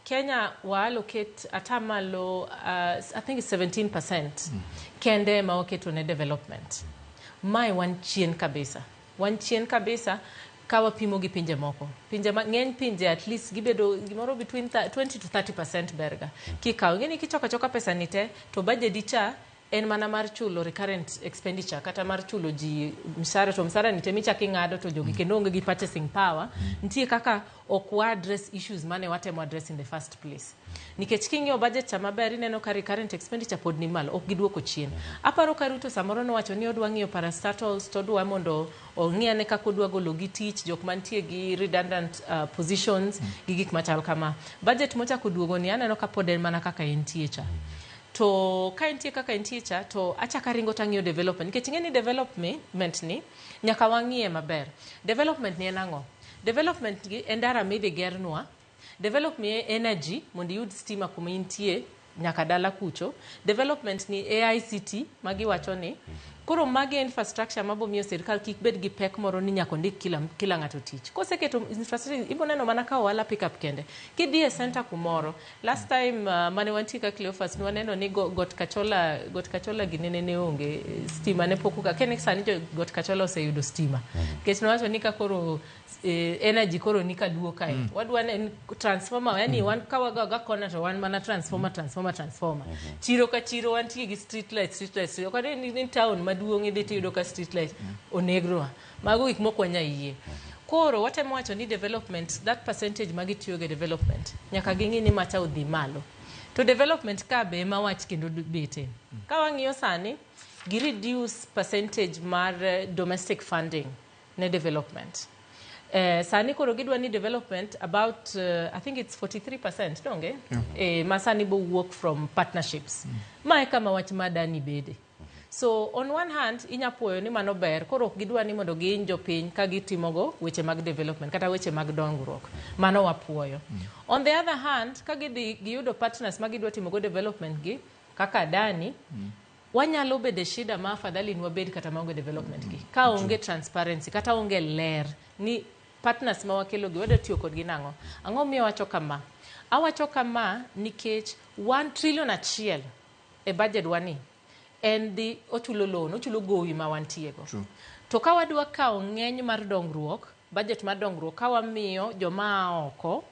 Kenya wa allocate atamalo I think it's 17% kende ma waketo ne development. Mae wan chien kabisa. Wan chien kabisa ka wapimo gi pinje moko. Pinje mang'eny pinje at least gibedo gimoro between 20 to 30% berga. Kikawo ing'e ni kichoko achoka pesa ni te to budget cha en mana mar chulo recurrent expenditure kata mar chulo ji msara to msara ni te michako ing'ado to jogi kendo onge gi purchasing power. Nitie kaka ok wa address issues mane watemo address in the first place. Nikech king'iyo budget cha maber ineno ka recurrent expenditure pod ni malo ok giduoko chien. Aparo ka Ruto samoro nowacho ni odwa ng'iyo parastatals to odwa mondo ong'i ane kaka odwa golo gi tich jok mantie gi redundant positions gi gik machal kama. Budget mochako duogo ni aneno ka pod en mana kaka entie cha. To ka entie kaka entie cha to achaka ringo tang'iyo development nikech ing'e ni development ni nyaka wang'iye maber. Development ni en ang'o? Development gi en ndara midhi gernwa. Development ni energy mondo iyud stima kuma intie nyaka dala kucho. Development ni AICT magiwacho ni koro magi infrastructure mabo miyo sirkal kik bed gi pek moro ni nyaka ondik kila ng'ato tich. Koseketo infrastructure ibo neno mana ka ohala pick up kende. Kidhi e center kumoro last time mane wantie ka Cleophas ne waneno ni Got Kachola ginene ne onge stima ne pok oka. Kene sani jo Got Kachola oseyudo stima. Nikech nowacho ni ka koro energy koro ni kaluo kae. Wadwa ne transformer yani wan ka wagoga kona to wan mana transformer. Chiro ka chiro wantie gi street light. Ok ni town maduong' idhi tiyudo ka street light onegnwa. Mago gik mok wanya yie. Koro watemo wacho ni development that percentage magitiyo go development nyaka ging'i ni macha odhi malo. To development ka be ema wach kendo bete. Ka wang'iyo sani gi reduce percentage mar domestic funding ne development. Sani koro gidwa ni development about I think it's 43% donge? Ma sani bo wuok from partnerships. Ma e kama wach ma Adani bede. So on one hand inya puoyo ni mano ber, koro ok gidwa ni mondo gihiny jopiny ka gitimogo weche mag development kata weche mag dongruok. Mano wapuoyo. On the other hand, ka gidhi giyudo partners ma gidwa timogo development gi kaka Adani, wanyalo bedo e shida ma afadhali ni wabed kata maonge development gi. Ka onge transparency kata onge ler ni partners ma wakelo gi wadwa tiyo kodgi nang'o. Ang'o miyo awacho kama? Awacho kama nikech 1 trillion achiel e budget wa ni en dhi ochulo loan, ochulo gowi ma wantie go. To ka wadwa kawo ng'eny mar dongruok, budget mar dongruok, ka wamiyo joma a oko,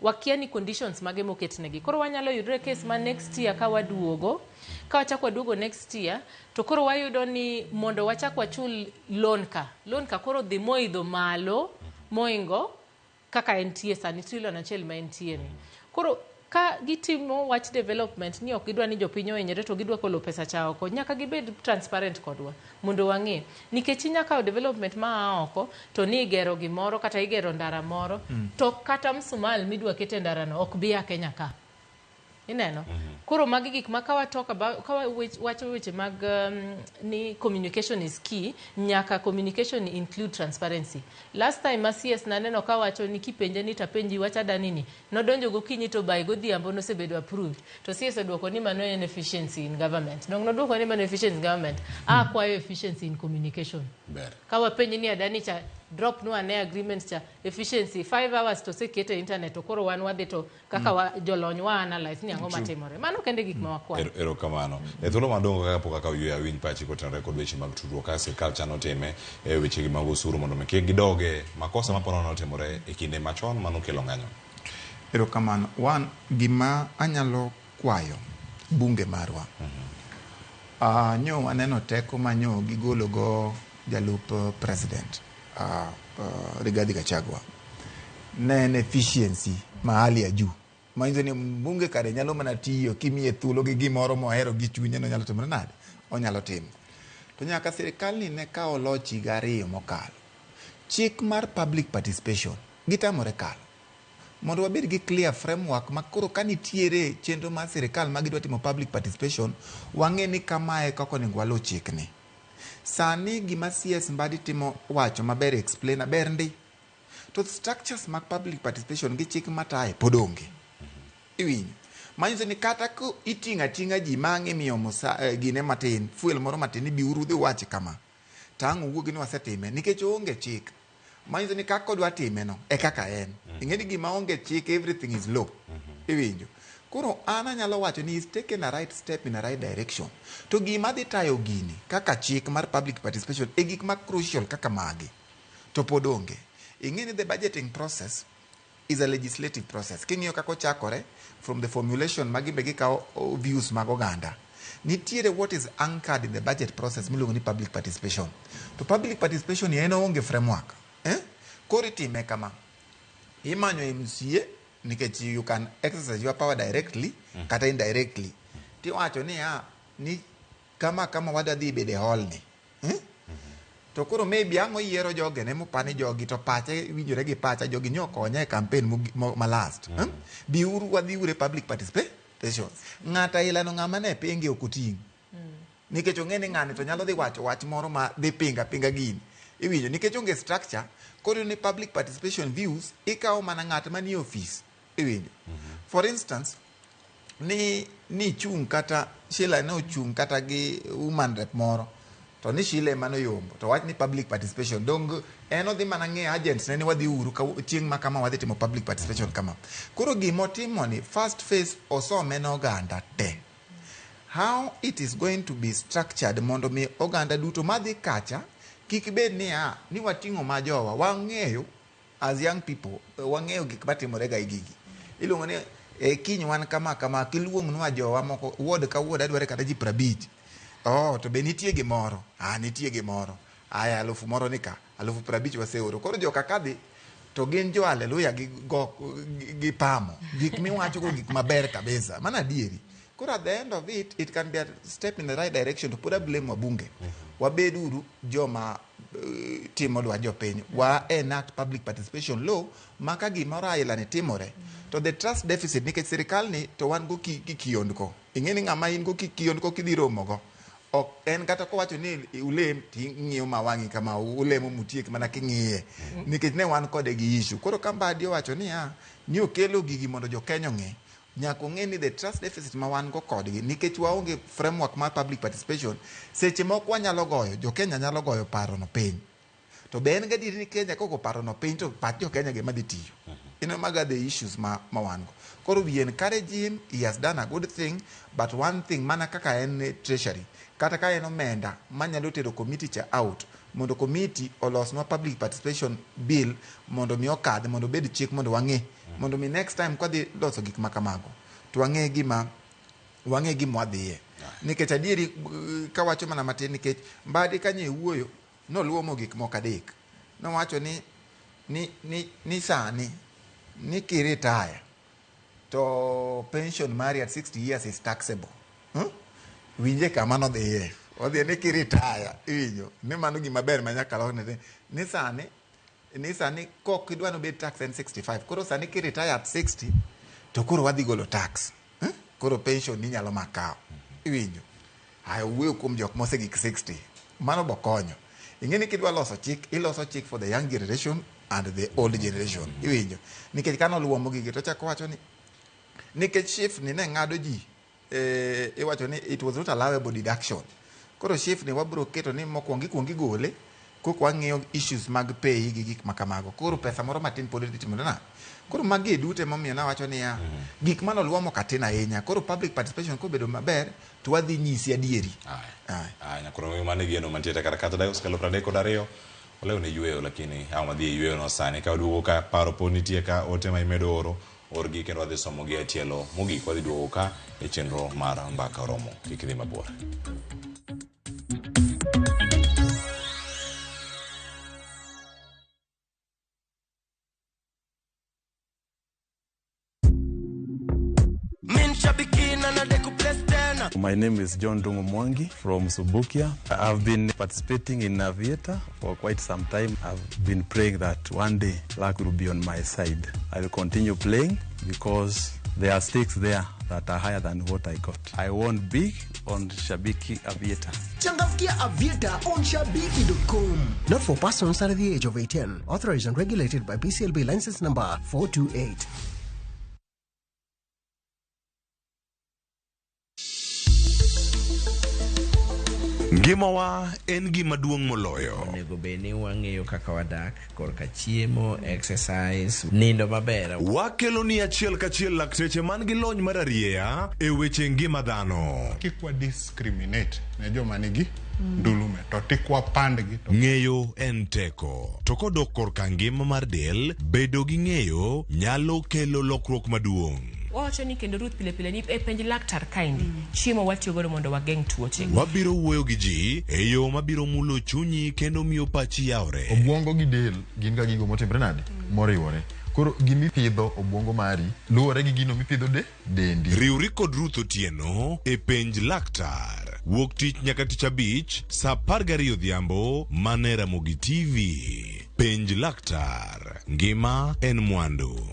wakia ni conditions mage moketnegi. Koro wanyalo yudre case ma next year ka waduogo, ka wachak waduogo next year, to koro wayudo ni mondo wachak wachul loan ka. Loan ka koro dhi moidho malo moingo kaka entie sani, trillion achiel ma entie ni. Koro ka gitimo wach development ni ok gidwa ni jopiny ohinyre to gidwa golo pesa cha oko, nyaka gibed transparent kodwa mondo wang'e. Nikech inya kawo development ma a oko to ni igero gimoro kata igero ndara moro, to kata msumal midwa ket e ndara no ok bi a Kenya ka. Ineno? Koro magi gik ma ka wa talk about, ka wacho weche mag ni communication is key, nyaka communication include transparency. Last time ma CS naneno ka wacho ni kipenje ni tapenji wach Adani ni, nodonjo gokinyi to by godhiambo nosebedo approved. To CS oduoko ni mano en efficiency in government. Dong noduoko ni mano efficiency in government. Akwayo efficiency in communication. Ber. Ka wapenji ni Adani cha drop no ane agreement cha efficiency 5 hours to osekete e internet to koro wan wadhi to kaka wa, jolony wa analyze ni ang'o matimore. Mano kende gik ma wakwayo. Erokamano. E thuolo madongo kaka pok akawo yweyo awinj pachi kotenore kod weche mag tudruok kaka sirkal chano time e wechegi mag osuru mondo mi kik gidoge makosa maparo notimore e kinde machon manokelo ng'anyo. Erokamano. One, gima anyalo kwayo bunge marwa. Nyo waneno teko ma nyo gigolo go jalup president Rigathi Gachagua. Ne en efficiency ma hali ya juu. Manyiso ni mbunge kare nyalo mana tiyo kimiye thuolo gi gimoro mohero gi chunye no nyalo timore nade? Onyalo timo. To nyaka sirikal ni ne kawo loch higa 2 mokalo. Chik mar public participation gitamore kalo. Mondo wabed gi clear framework ma koro ka nitiere chenro mar sirikal ma gidwa timo public participation, wang'e ni kamae kaka onego waluw chikni. Sani gima CS Mbadi timo wacho maber explain ber ndi. To structures mag public participation gi chik mataye pod onge. Iwinjo? Manyiso ni kata ko iting'o ating'a ji ma ang' imiyo gine matin, fuel moro matin ni biuru udhi uwach kama. To ang' uwuog ni wasetime nikech oonge chik. Manyiso ni kaka odwa time no e kaka en. Ing'e ni gima onge chik everything is law. Iwinjo? Koro an anyalo wacho ni he's taken a right step in a right direction. To gima dhi tayo gini kaka chik mar public participation e gik ma crucial kaka magi to pod onge. Ing'e ni the budgeting process is a legislative process. King'iyo kaka ochakore from the formulation ma gimbe gikawo views mag oganda. Nitiere what is anchored in the budget process miluongo ni public participation. To public participation ni en oonge framework. Koro itime kama. Imanyo MCA nikech you can exercise your power directly kata indirectly. Tiwacho niya ni kama kama wadwa dhi bedo e hall ni. To koro maybe ang' oyiero jogene mopani jogi to pache winjore gi pacha jogi nyo okonya e campaign ma last. Biuru wadhi uru e public participation. Ng'ata ilano ng'ama ne pinge ok oting'. Nikech ong'e ni ng'ani to nyalo dhi wacho wach moro ma dhi pinga pinga gini. Iwinjo nikech onge structure koro ni public participation views ikawo mana ng'at manie office. Iwinjo. For instance ni chung' kata Sheila ne ochung' kata gi woman rep moro to ni Sheila ema noyombo to wach ni public participation dong en odhi mana ng'e agents ne ni wadhi uru ka chieng' ma kama wadhi timo public participation kama. Koro gimotimo ni first phase osome ne oganda te. How it is going to be structured mondo mi oganda duto madhi kacha kik bed niya ni wating'o ma jowa wang'eyo as young people wang'eyo gik matimore ga e gigi. Iluongo ni kiny wan kama kama kiluongnwa jowa moko ward ka ward adware kata ji 50. Oh to be nitie gimoro? Ah nitie gimoro. Aya 1000 moro ni ka 50,000 waseoro. Koro joka kadhi to gin jo haleluya gi go gi pamo. Gik miwacho go gik maber kabisa. Mano adieri. Koro at the end of it, it can be a step in the right direction to put a blame wabunge. Wabed uru joma timo dwach jopiny, wa enact public participation law ma ka gimoro aila ni timore to the trust deficit, nikech sirikal ni to wan go gi kiondko. Ing'e ni ng'ama in go kiondko kidhi romogo ok en kata kowacho ni ulem ting'iyo ma wang'i kama ulemo mutiek mana king'iye, nikech ne wan kode gi issue. Koro ka Mbadi owacho niya ni okelo gigi mondo jokenya ong'e, nyaka ong'e ni the trust deficit ma wan go kodgi nikech waonge framework mar public participation, seche moko wanyalo goyo jokenya nyalo goyo paro no piny, to be en gadieri ni Kenya kogo paro no piny to pach jokenya gima dhi tiyo? Ineno, mago are the issues ma wan go. Koro we encourage him, he has done a good thing, but one thing, mana kaka en treasury kata ka en omenda manyalo tero committee cha out mondo committee olosnwa public participation bill mondo mi okadh mondo obed chik, mondo wang'e, mondo mi next time kwadhi loso gik ma kamago to wang'e gima wadhiye. Nikech adieri, kawacho mana matin, nikech Mbadi kanyo e wuoyo noluomo gik moko adek. Nowacho ni sani ni kiretire to pension mari at 60 years is taxable. Winje kama nodhiye, odhiye ni kiretire, iwinjo ni mano gima ber ma nyaka lokne ni sani kok idwa nobed tax en 65. Koro sani kiretire at 60 to koro wadhi golo tax, Koro pension ninyalo makawo, iwinjo? Aya, wuoyo kuom jok mosegik 60, mano bokonyo. Ing'e ni kidwa loso chik, iloso chik for the young generation and the old generation, iwinjo? Nikech kanoluomo gigi to chako wacho ni nikech SHIF ni ne ng'ado ji, iwacho ni it was not allowable deduction. Koro SHIF ni wabro keto ni mokwongo ikuongo igole kok wang'iyo issues mag pay gi gik ma kamago. Koro pesa moro matin pod dhi timore nade? Koro magi e duto emomiyo nawacho niya, gik manoluomo katin ahinya. Koro public participation kobedo maber to wadhi nyisi adieri. Aya, nyakoro mano e geno mantiere kar kata dakika osekalo 32 olewo ne yweyo, lakini ang' wadhi e yweyo no sani ka waduogo ka paro pod nitie ka ote ma imedo oro orgi kendo wadhi somogi e tielo mogik. Wadhi duogo ka e chenro mar Mbaka Oromo, kik idhi mabor. Min shabiki na nade kuplace tena. My name is John Dungu Mwangi from Subukia. I've been participating in Aviator for quite some time. I've been praying that one day luck will be on my side. I will continue playing because there are stakes there that are higher than what I got. I won big on Shabiki Aviator. Changamkia Aviator on Shabiki.com. Not for persons under the age of 18. Authorized and regulated by BCLB license number 428. Ngimawa en gima duong' moloyo. Onego bed ni wang'eyo kaka wadak korka chiemo, exercise, nindo maber. Wakelo ni achiel kachiel lakteche man gi lony mar arieya e weche ngima dhano. Kik wa discriminate ne joma nigi ndulume to tik wapandgi to. Ng'eyo en teko. To kodok korka ngima mar del, bedo gi ng'eyo nyalo kelo lokruok maduong'. Wawacho ni kendo Ruth pile pile ni e penj laktar kaendi chiemo watiyo godo mondo wageng' tuoche. Wabiro wuoyo gi ji e yo mabiro mulo chunyi kendo miyo pachi yawre. Obwongo gi del gin ga gigo motimre nade moriwore. Koro gimipidho obwongo mari luwore gi gino mipidho de dendi. Riwri kod Ruth Otieno e Penj Laktar. Wuok tich nyaka tich abich saa 12 odhiambo mana e Ramogi TV. Penj Laktar. Ngima en mwandu.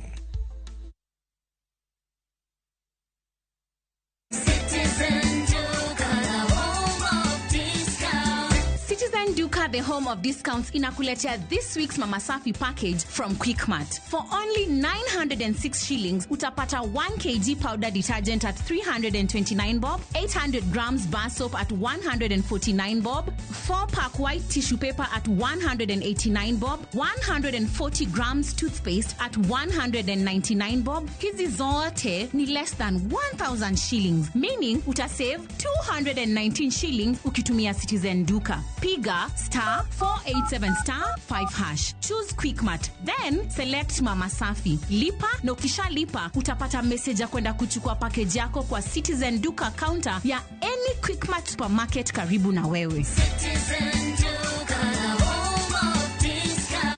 Citizen Duka, the home of discount. Citizen Duka, the home of discounts, inakuletea this week's Mama Safi package from Quickmart. For only 906 shillings, utapata 1 kg powder detergent at 329 bob, 800 grams bar soap at 149 bob, 4 pack white tissue paper at 189 bob, 140 grams toothpaste at 199 bob. Hizi zote ni less than 1000 shillings, meaning utasave 219 shillings ukitumia Citizen Duka. Piga *487*5#. Choose Quickmart, then select Mama Safi. Lipa na ukishalipa utapata message ya kwenda kuchukua package yako kwa Citizen Duka counter ya any Quickmart supermarket karibu na wewe. Citizen Duka, the home of discount.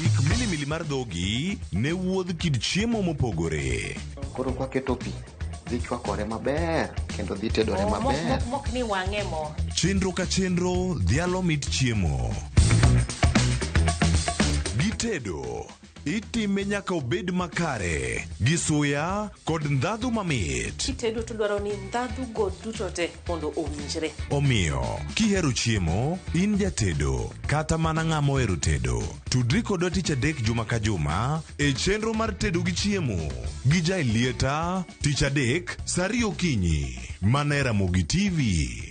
Ik milimili mar dhogi ne wuodh kit chiemo mopogore. Koro kwaketo pi Dhi chwakore maber kendo dhi tedore Oh, mok, maber. mok, mok ni wang'e mo. Chenro ka chenro dhialo mit chiemo. Gitedo itime nyaka obed makare gi suya kod ndhadhu mamit. Kitedo to dwaro ni ndhadhu go duto te mondo owinjre. Omiyo, kihero chiemo, in jatedo, kata mana ng'ama ohero tedo, tudri kodwa tich adek juma ka juma e chenro mar tedo gi chiemo gi Jaelieta tich adek saa ariyo okinyi mana e Ramogi TV.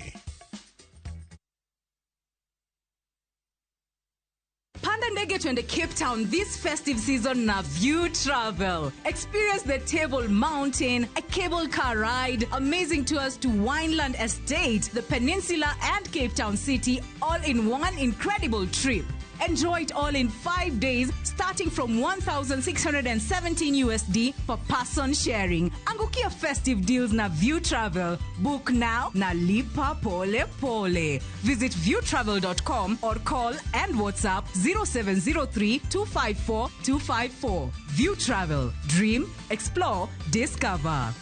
Panda ndege twende Cape Town this festive season na View Travel. Experience the Table Mountain, a cable car ride, amazing tours to Wineland Estate, the Peninsula and Cape Town City, all in one incredible trip. Enjoy it all in 5 days, starting from 1,617 USD per person sharing. Angukia festive deals na View Travel. Book now na lipa pole pole. Visit viewtravel.com or call and WhatsApp 0703 254 254. View Travel. Dream, explore, discover.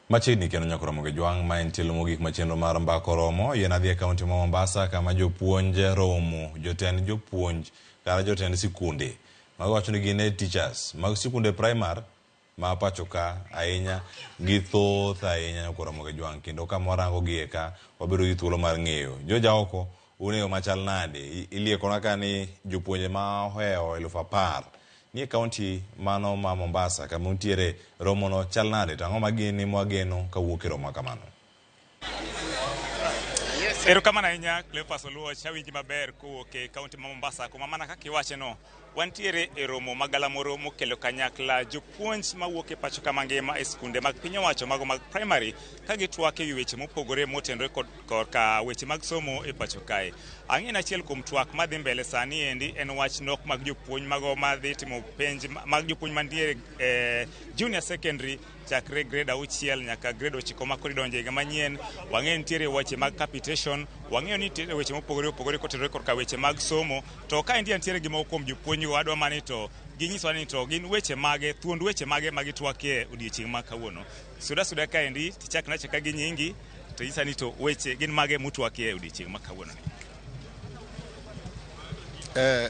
Machiegni kendo nyaka romo gi jwang' ma en tielo mogik ma chenro mar mbako romo. Yien adhi e kaunti ma Mombasa kama jopuonj romo, jotend jopuonj kata jotend sikunde mago wacho ni gin head teachers mag sikunde primary ma pacho ka ahinya githoth ahinya nyaka romo gi jwang' kendo kama warango gie ka wabedo gi thuolo mar ng'eyo. Joja oko uneno machal nade? Iliekona ka ni jopuonje ma ohewo 10,000 nie kaunti mano ma Mombasa kama untiere romono chal nade to ang'o ma gini mwageno kawuok e romo ma kamano? Erokamano ahinya Cleophas Oluoch, awinji maber kowuok e kaunti ma Mombasa kuma mana kaka iwacheno wantiere e romo ma galamoro mokelo kanyakla jopuonj mawuok e pacho ka mangima e skunde mag piny owacho mago mag primary ka gitwak e wi weche mopogore motenore kod korka weche mag somo e pacho kae. Ang'e ni achiel kuom twak madhi mbele sani endi en wach nok mag jopuonj mago madhi timo penj mag jopuonj mantiere e junior secondary chakre grade 6 nyaka grade 9 ma koro idonjo e higa manyien. Wang'eyo nitiere weche mag capitation, wang'eyo ni nitiere weche mopogore opogore kotenore korka weche mag somo. To ka endi nitiere gi moko kuom jopuonj go adwa mani to ginyiswa ni to gin weche mage, thuond weche mage ma gitwakie odiochieng' ma kawuono. Suda suda kaendi tichak nachaka gi nyingi to nyisa ni to weche gin mage mutwakie odiochieng' ma kawuono ni.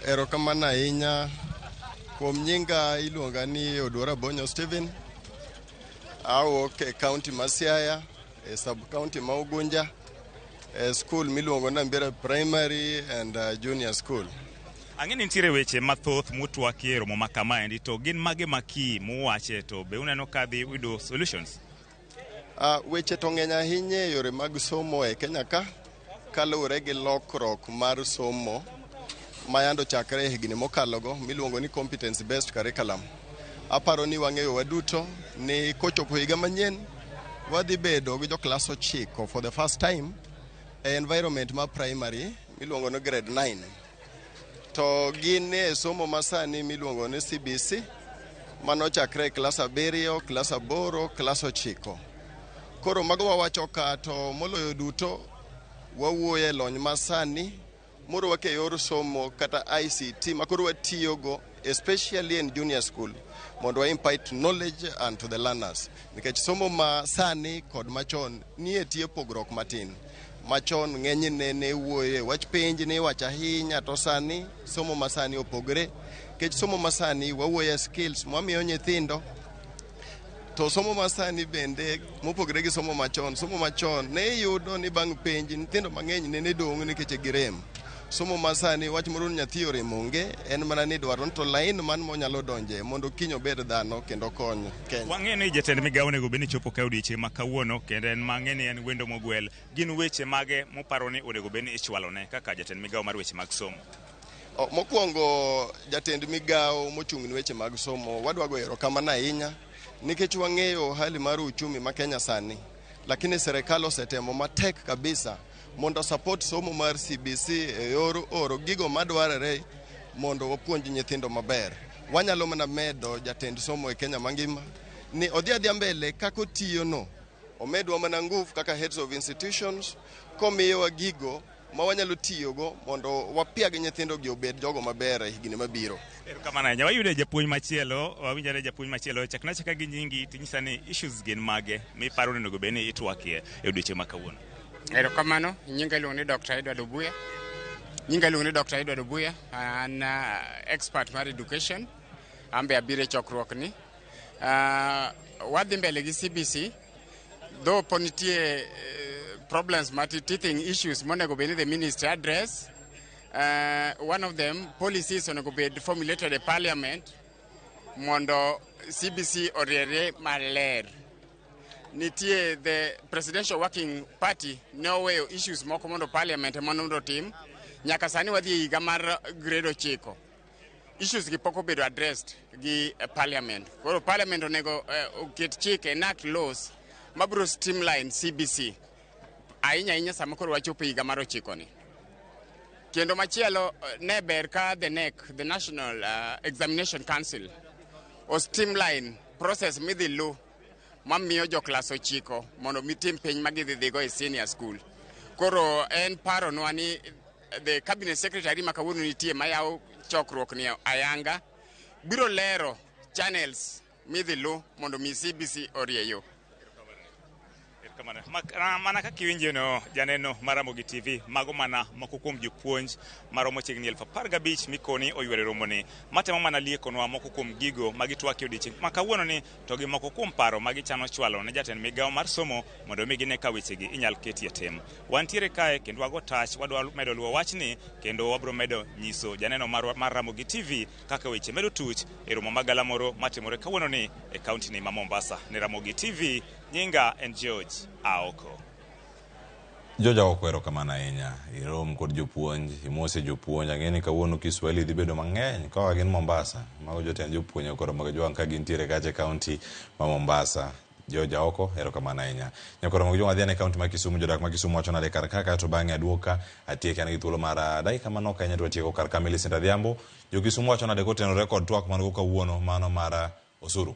Erokamano ahinya. Kuom nyinga iluonga ni Oduor Abonyo Steven. Awuok e kaunti ma Siaya, e sub county ma Ugunja, e skul miluongo ni Nambira Primary and Junior School. Ang'e ni nitiere weche mathoth mutwakie e romo ma kamaendi to gin mage maki muwache to be uneno ka dhi yudo solutions? Weche to ng'eny ahinya e yore mag somo e Kenya ka, kaluwore gi lokruok mar somo ma yando chakre e higni mokalogo miluongo ni competence based curriculum. Aparo ni wang'eyo waduto ni kochopo higa manyien wadhi bedo gi joklas 9 for the first time e environment ma primary miluongo ni grade 9. To gin e somo masani miluongo ni CBC manochakre e klas 7, klas 8, klas 9. Koro mago wawacho ka to moloyo duto wawuoyo e lony masani morwak e yor somo kata ICT ma koro watiyogo especially in junior school mondo wa impart knowledge and to the learners nikech somo ma sani kod machon nie tie pogruok matin. Machon ng'enyne ne wuoyo e wach penj ne iwacho ahinya to sani somo masani opogore nikech somo masani wawuoyo e skills mwamiyo nyithindo to somo masani bende mopogore gi somo machon. Somo machon ne iyudo ni bang' penj nyithindo mang'eny nene dong' nikech girem. Somo masani wach moro ni nyathi orem onge en mana ni dwaro ni to lain man monyalo donje mondo kiny obed dhano kendo kony Kenya. Wang'eyo ni jatend migawo onego bed ni chopo ka odiochieng' ma kawuono kendo en mang'e ni en wendo mogwel. Gin weche mage muparo ni onego bed ni ichwalone kaka jatend migawo mar weche mag somo? Mokwongo jatend migawo mochung' ne weche mag somo wadwa goyo erokamano ahinya nikech wang'eyo hali mar uchumi ma Kenya sani, lakini serikal osetemo matek kabisa mondo support somo mar CBC e yor oro gigo madwarore mondo wapuonj nyithindo maber. Wanyalo mana medo jatend somo e Kenya mangima ni odhi adhiya mbele kaka otiyo no, omedwa mana nguvu kaka heads of institutions komiyowa gigo ma wanyalo tiyogo mondo wapiag nyithindogi obed jogo maber e higni mabiro. Erokamano ahinya. Wayude japuonj machielo, wawinjore japuonj machielo. Chakna achaka gi nyingi tinyisa ni issues gin mage miparo ni onego bed ni itwakie e odiochieng' ma kawuono. Erokamano, nyinga iluongo ni Dr. Edward Obuya. Nyinga iluongo ni Dr. Edward Obuya, an expert mar education. An be abiro e chokruok ni. Wadhi mbele gi CBC, though pod nitie problems ma teething issues monego bed ni the ministry address. One of them, policies onego bed formulated e parliament mondo CBC oriere maler. Nitie the presidential working party ne oweyo issues moko mondo parliament ema mondo otim. Nyaka sani wadhi e higa mar grade 9. Issues gi pok obedo addressed gi parliament. Koro parliament onego oket chike, enact laws mabiro streamline CBC. Ahinya ahinya sama koro wachopo e higa mar 9 ni. Kendo machielo, ne ber ka the NEC, the National Examination Council, o streamline process midhi lu mamiyo jo klas 9 mondo mitim piny ma gidhi dhigo e senior school. Koro en paronwa ni the cabinet secretary ma kawuono nitie mayawo chokruok ni ayanga biro lero channels midhi lu mondo mi CBC orie yo. Erokamano. Mana kaka iwinjo janeno mar Ramogi TV, mago mana moko kuom jopuonj maromo chiegni 15,000 mikoni oyuoro e romoni. Matemo mana liekonwa moko kuom gigo ma gitwak e odiochieng' ma kawuono ni to gi moko kuom paro ma gichano chwalo ne jatend migawo mar somo mondo mi gine ka wechegi inyal ketie tim. Wantiere kae kendo wago tach, wadwa medo luwo wachni kendo wabro medo nyiso janeno mar Ramogi TV kaka weche medo tuch e romo ma galamoro matimore kawuono ni e kaunti ni ma Mombasa. Ne Ramogi TV, nyinga en George Aoko. George Aoko, erokamano ahinya. Irom kod jopuonj, imose jopuonj. Ang'e ni kawuono Kiswahili dhi bedo mang'eny koa gin Mombasa. Mago jotend jopuonj koro mag jwang' ka gintiere kacha e kaunti ma Mombasa. George Aoko, erokamano ahinya. Nyakoro mag jwang' adhi ane kaunti ma Kisumu, jodak ma Kisumu wacho nade kar ka, kaeto bang'e aduog ka atiek an gi thuolo mar dakika manok ahinya to watieko kar ka. Millicent Adhiambo, jo Kisumu wacho nade kotenore kod twak man go kawuono mano mar osuru?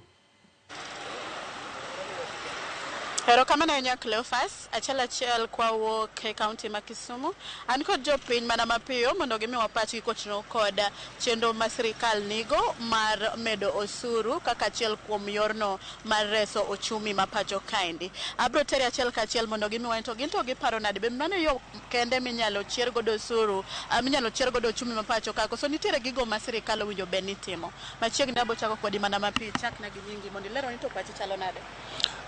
Erokamano ahinya Cleophas. Achiel achiel kwawuok e kaunti ma Kisumu. An kod jopiny mana mapiyo mondo gimiwa pachgi kotenore kod chenro ma sirikal nigo mar medo osuru kaka achiel kuom yorno mar reso ochumi ma pacho kaendi. Abro teri achiel kachiel mondo gimiwa ni to gin to giparo nade, be mano yo kende minyalo chier godo osuru, minyalo chier godo ochumi ma pacho ka, koso nitiere gigo ma sirikal owinjo bed ni timo. Machiegni abo chako kodi mana mapiyo, chakna gi nyingi mondo ilerwa ni to pachi chalo nade.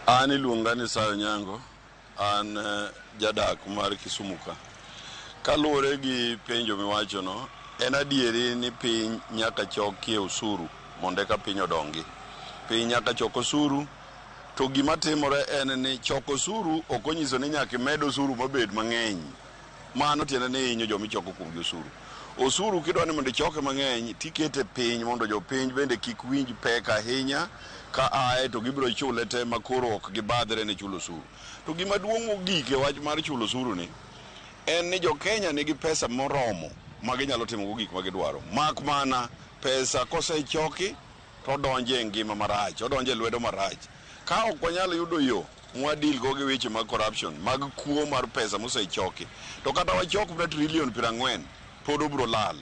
An iluonga ni Sayo Nyango, an jadak mar Kisumu ka. Kaluwore gi penjo miwachono, en adieri ni piny nyaka chokie osuru mondo eka piny odongi. Piny nyaka chok osuru, to gima timore en ni choko osuru ok onyiso ni nyaka imed osuru mabed mang'eny. Mano tiende ni hinyo joma ichoko kuomgi osuru. Osuru kidwa ni mondo ichoke mang'eny, tikete piny mondo jopiny bende kik winj pek ahinya ka ae to gibiro chule te ma koro ok gibadhre ne chulo osuru. To gima duong' mogik e wach mar chulo osuru ni en ni jo Kenya nigi pesa moromo ma ginyalo timogo gik ma gidwaro. Mak mana pesa kosechoki to odonjo e ngima marach, odonjo e lwedo marach. Ka ok wanyal yudo yo mwadil go gi weche mag corruption, mag kuo mar pesa mosechoki, to kata wachok mana trilion 40 pod obiro lal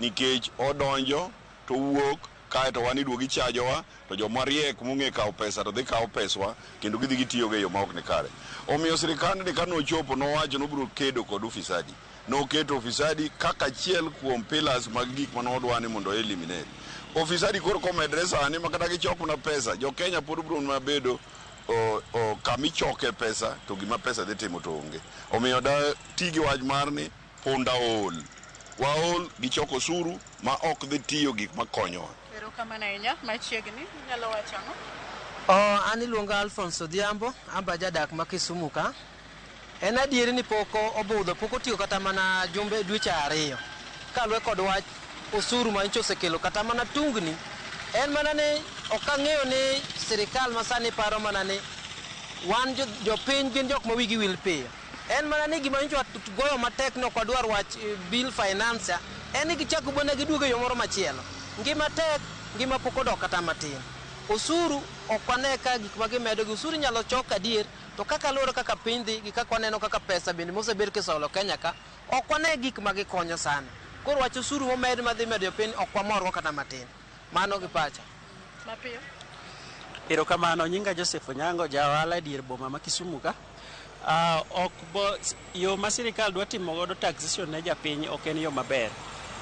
nikech odonjo to owuok kae to wan iduogo ichajowa to joma riek mong'e kawo pesa to dhi kawo peswa kendo gidhi gitiyogo e yo ma ok ni kare. Omiyo sirikandni ka nochopo nowacho nobiro kedo kod ufisadi. Noketo ufisadi kaka achiel kuom pillars mag gik mane odwa ni mondo eliminate. Ufisadi koro komedre sani ma kata gichok mana pesa, jo Kenya pod biro mana bedo kamichoke pesa to gima pesa dhi timo to onge. Omiyo da ti gi wach mar ni punda ool. Waol gi choko osuru ma ok dhi tiyo gik makonyowa. Erokamano ahinya. Machiegni, inyalo wacho ang'o? An iluonga Alphonse Odhiambo, an be jadak ma Kisumu ka. En adieri ni pok obudho, pok otiyo kata mana jumbe dweche 2. Kaluwore kod wach osuru ma nyocha osekelo kata mana tungni, en mana ni ok ang'eyo ni sirikal ma sani paro mana ni wan jopiny gin jok ma wigi wil piyo. En mana ni gima nyocha goyo matek ni ok wadwar wach bill finance, en ni gichako bwana giduogo e yo moro machielo. Ngima tek, ngima pok odok kata matin. Osuru ok wane ka gik ma gimedo gi osuru inyalo chok adier, to kaka luwore kaka piny dhi gi kaka waneno kaka pesa bende mosebed kisolo Kenya ka, Ok wane gik ma gikonyo sana. Koro wach osuru momed madhi medo jopiny ok wamorgo kata matin. Mano gi pacha. Mapiyo. Erokamano, nyinga Joseph Onyango, ja ohala e dier boma ma Kisumu ka. Ok bo, yo ma sirikal dwa timo godo taxation ne japiny ok en yo maber.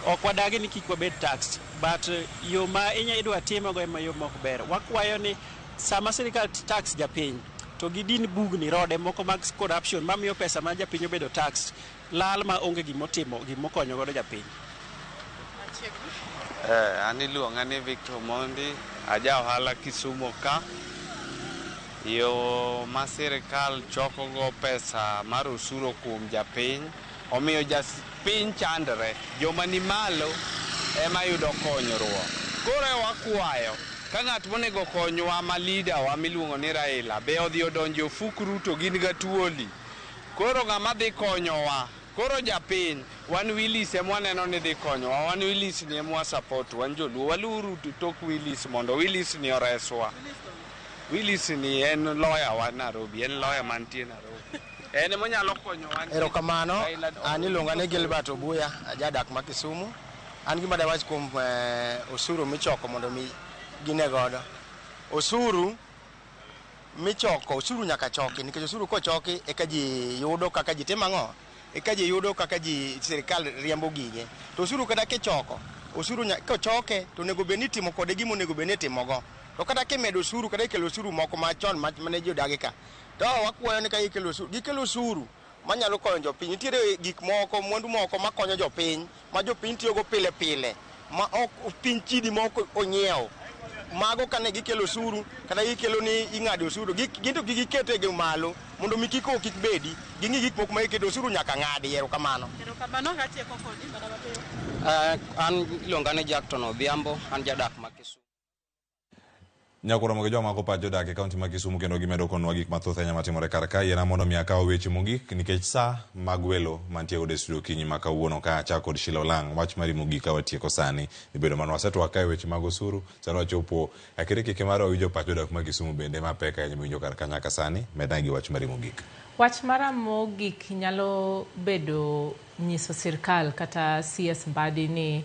Ok wadagi ni kik wabed taxed, but yo ma inya idwa timego ema yo mok ber. Wakwayo ni sama sirikal tax japiny, to gidin bugni rode moko mag corruption mamiyo pesa ma japiny obedo taxed lal ma onge gimotimo gimokonyo godo japiny. An iluonga ni Victor Mondi, aja ohala Kisumu ka. Yo ma sirikal choko go pesa mar osuru kuom japiny, omiyo japiny chandre. Joma ni malo ema yudo konyruok. Koro wakwayo ka ng'at monego konywa ma leader wa miluongo ni Raila be odhi odonjo e ofuk Ruto gin gatuoli. Koro ng'ama dhi konyowa Koro japiny, wan Willis ema waneno ni dhi konyowa, wan Willis ni ema wa support, wan joluo, waluwuru tok Willis mondo Willis ni oreswa. Willis ni en lawyer wa Nairobi, en lawyer mantie Nairobi. En ema onyalo konyowa. Erokamano, an iluonga ni Gilbert Obuya, ajadak ma Kisumu. An gima dawach kuom osuru michoko mondo mi gine godo. Osuru michoko, osuru nyaka choki, nikech osuru kochoki eka ji yudo kaka ji timo ang'o? Eka ji yudo kaka ji sirikal riembo gige. To osuru kata kichoko, osuru kochoke to onego bed ni itimo kode gima onego bed ni itimogo. To kata kimedo osuru, kata ikelo osuru moko machon mane ji odagi ka, to wakwayo ni ka ikelo osuru, gikelo osuru manyalo konyo jopiny. Nitiere gik moko, mwandu moko makonyo jopiny, ma jopiny tiyogo pile pile, ma ok piny chidi ma ok onyiewo. Mago kane gikelo osuru, kata gikelo ni ing'ado osuru, gin to kik gikete gi malo, mondo mi kik kik bedi. Ging'i gik moko ma iketo osuru nyaka ng'adi. Erokamano. Erokamano, atieko kodi mana mapiyo. An iluonga ni Jackton Odhiambo, an jadak ma Kisumu. Nyakoromo gi joma mako pach jodak e kaunti ma Kisumu kendo gimedo konwa gik mathoth ahinya matimore kar ka. Yiena mondo mi akaw weche mogik nikech sa mag welo mantie godo e studio okinyi ma kawuono ka achako kod Sheila Olang'. Wach mari mogik ka watieko sani ibedo mana wasetwak ka e weche mag osuru, sani wachopo akirikike mar wawinjo pach jodak ma Kisumu bende mapek ahinya miwinjo kar ka nyaka sani. Medna gi wach mari mogik. Wach mara mogik nyalo bedo nyiso sirkal kata CS Mbadi ni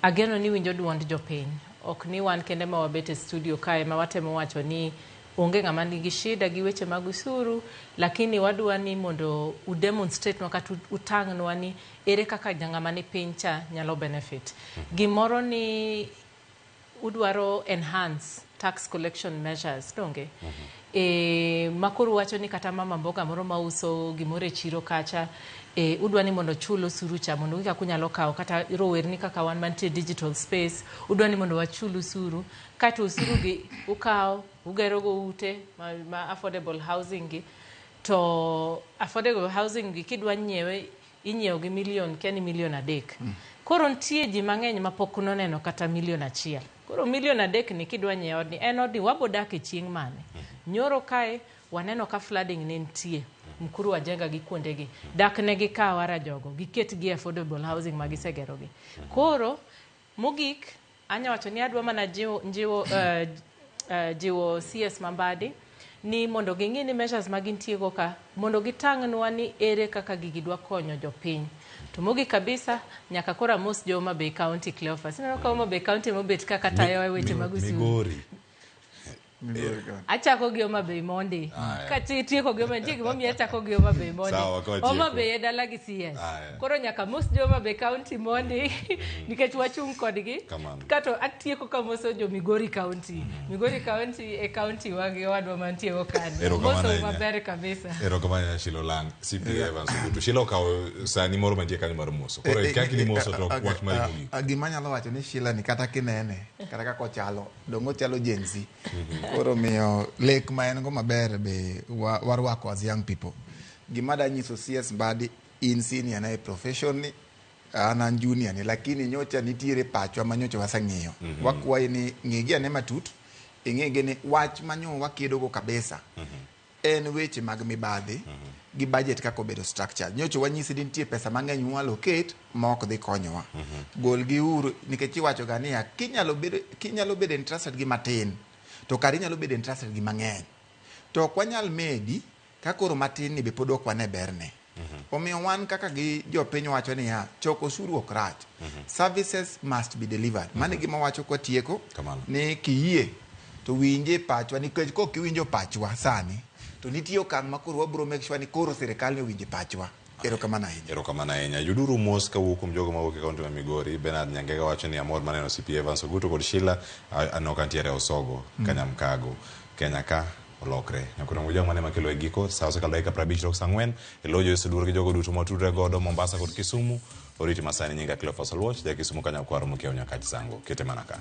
ageno ni winjo duond jopiny. Ok ni wan kende ma wabet e studio kae ma watemo wacho ni onge ng'ama nigi shida gi weche mag osuru, lakini wadwa ni mondo u demonstrate nwa kata utang'nwa ni ere kaka ng'ama ni piny cha nyalo benefit. Gimoro ni udwaro enhance tax collection measures, donge? Makoro wacho ni kata mama mboga moro mauso gimoro e chiro kacha, udwa ni mondo chul osuru cha mondo ung'e kaka unyalo kawo, kata rowerni kaka wan mantie digital space, udwa ni mondo wachul osuru, kaeto osuru gi ukawo ugero go ute ma affordable housing gi, to affordable housing gi kidwa nyiewe inyiewo gi milion kia ni milion 3. Koro nitie ji mang'eny ma pok noneno kata milion 1. Koro milion 3 ni kidwa nyiewo odni, en odni wabo dak e chieng' mane? Nyoro kae waneno ka flooding ne nitie Mkuru Wajenga gi kuondegi. Dak ne gikaw ara jogo, giket gi affordable housing ma gisegero gi. Koro mogik anya wacho ni adwa mana jiwo CS Mambadi ni mondo ging'i ni measures ma gintie go ka, mondo gitang'nwa ni ere kaka gigi dwa konyo jopiny. To mogik kabisa, nyaka koro amos jo Homa Bay County, Cleophas. Ineno ka Homa Bay County mobet kaka tayo e weche mag osuru. Migori. Achako gi Homa Bay mondi. Katieko gi Homa, nitie gimomiyo achako gi Homa Bay mondi. Homa Bay e dala gi CS. Koro nyaka mos jo Homa Bay County mondi nikech wachung' kodgi. Kato atieko kamoso jo Migori County. Migori County e county wa gi owadwa mantie go kanyo. Moso maber kabisa. Erokamano Sheila Olang', CP Evans Ogutu. Sheila okawo sani moro mantie kanyo mar moso. Koro kaka ni moso to wach mari mogik. Gima anyalo wacho ni Sheila ni kata kinene, kata kaka ochalo, dongo ochalo Gen Z. Koro miyo lek ma en go maber be warwako as young people. Gima da nyiso CS Mbadi, in senior na e profession ni, an an junior ni, lakini nyocha nitiere pachwa ma nyocha waseng'iyo. Wakwayi ni ng'igi ane matut, ing'igi ni wach ma nyo wakedo go kabisa. En weche mag mibadhi gi budget kaka obedo structured. Nyocha wanyisi ni nitie pesa mang'eny mwallocate ma ok dhi konyowa. Gol gi uru nikech iwacho ga niya, kinyalo bedo entrusted gi matin, to kare inyalo bedo entrusted gi mang'eny. To ok wanyal medi ka koro matin ni be pod ok wane berne. Omiyo wan kaka gi jopiny wacho niya, choko osuru ok rach. Services must be delivered. Mano e gima wacho kwatieko ni kiyie to winje pachwa, nikech kok iwinjo pachwa sani to nitie okang' ma koro wabro make sure ni koro sirikal ni owinje pachwa. Erokamano ahinya. Erokamano ahinya. Yuduru mos kawuok kuom jogo mawuok e kaunti ma Migori. Bernard Nyangega wacho ni amor maneno CP Evans Ogutu kod Sheila aneno ka ntiere Osogo, Kanyamkago. Kenya ka olokre. Nyakwar Mujang mane makelo e giko, sa osekalo dakika 54 e lo Joyce Oduor gi jogo duto motudre godo Mombasa kod Kisumu. Oriti masani nyinga Cleophas Oluoch, ja Kisumu Kanyakwaro mokiewo Nyakach Sango. Kete mana ka.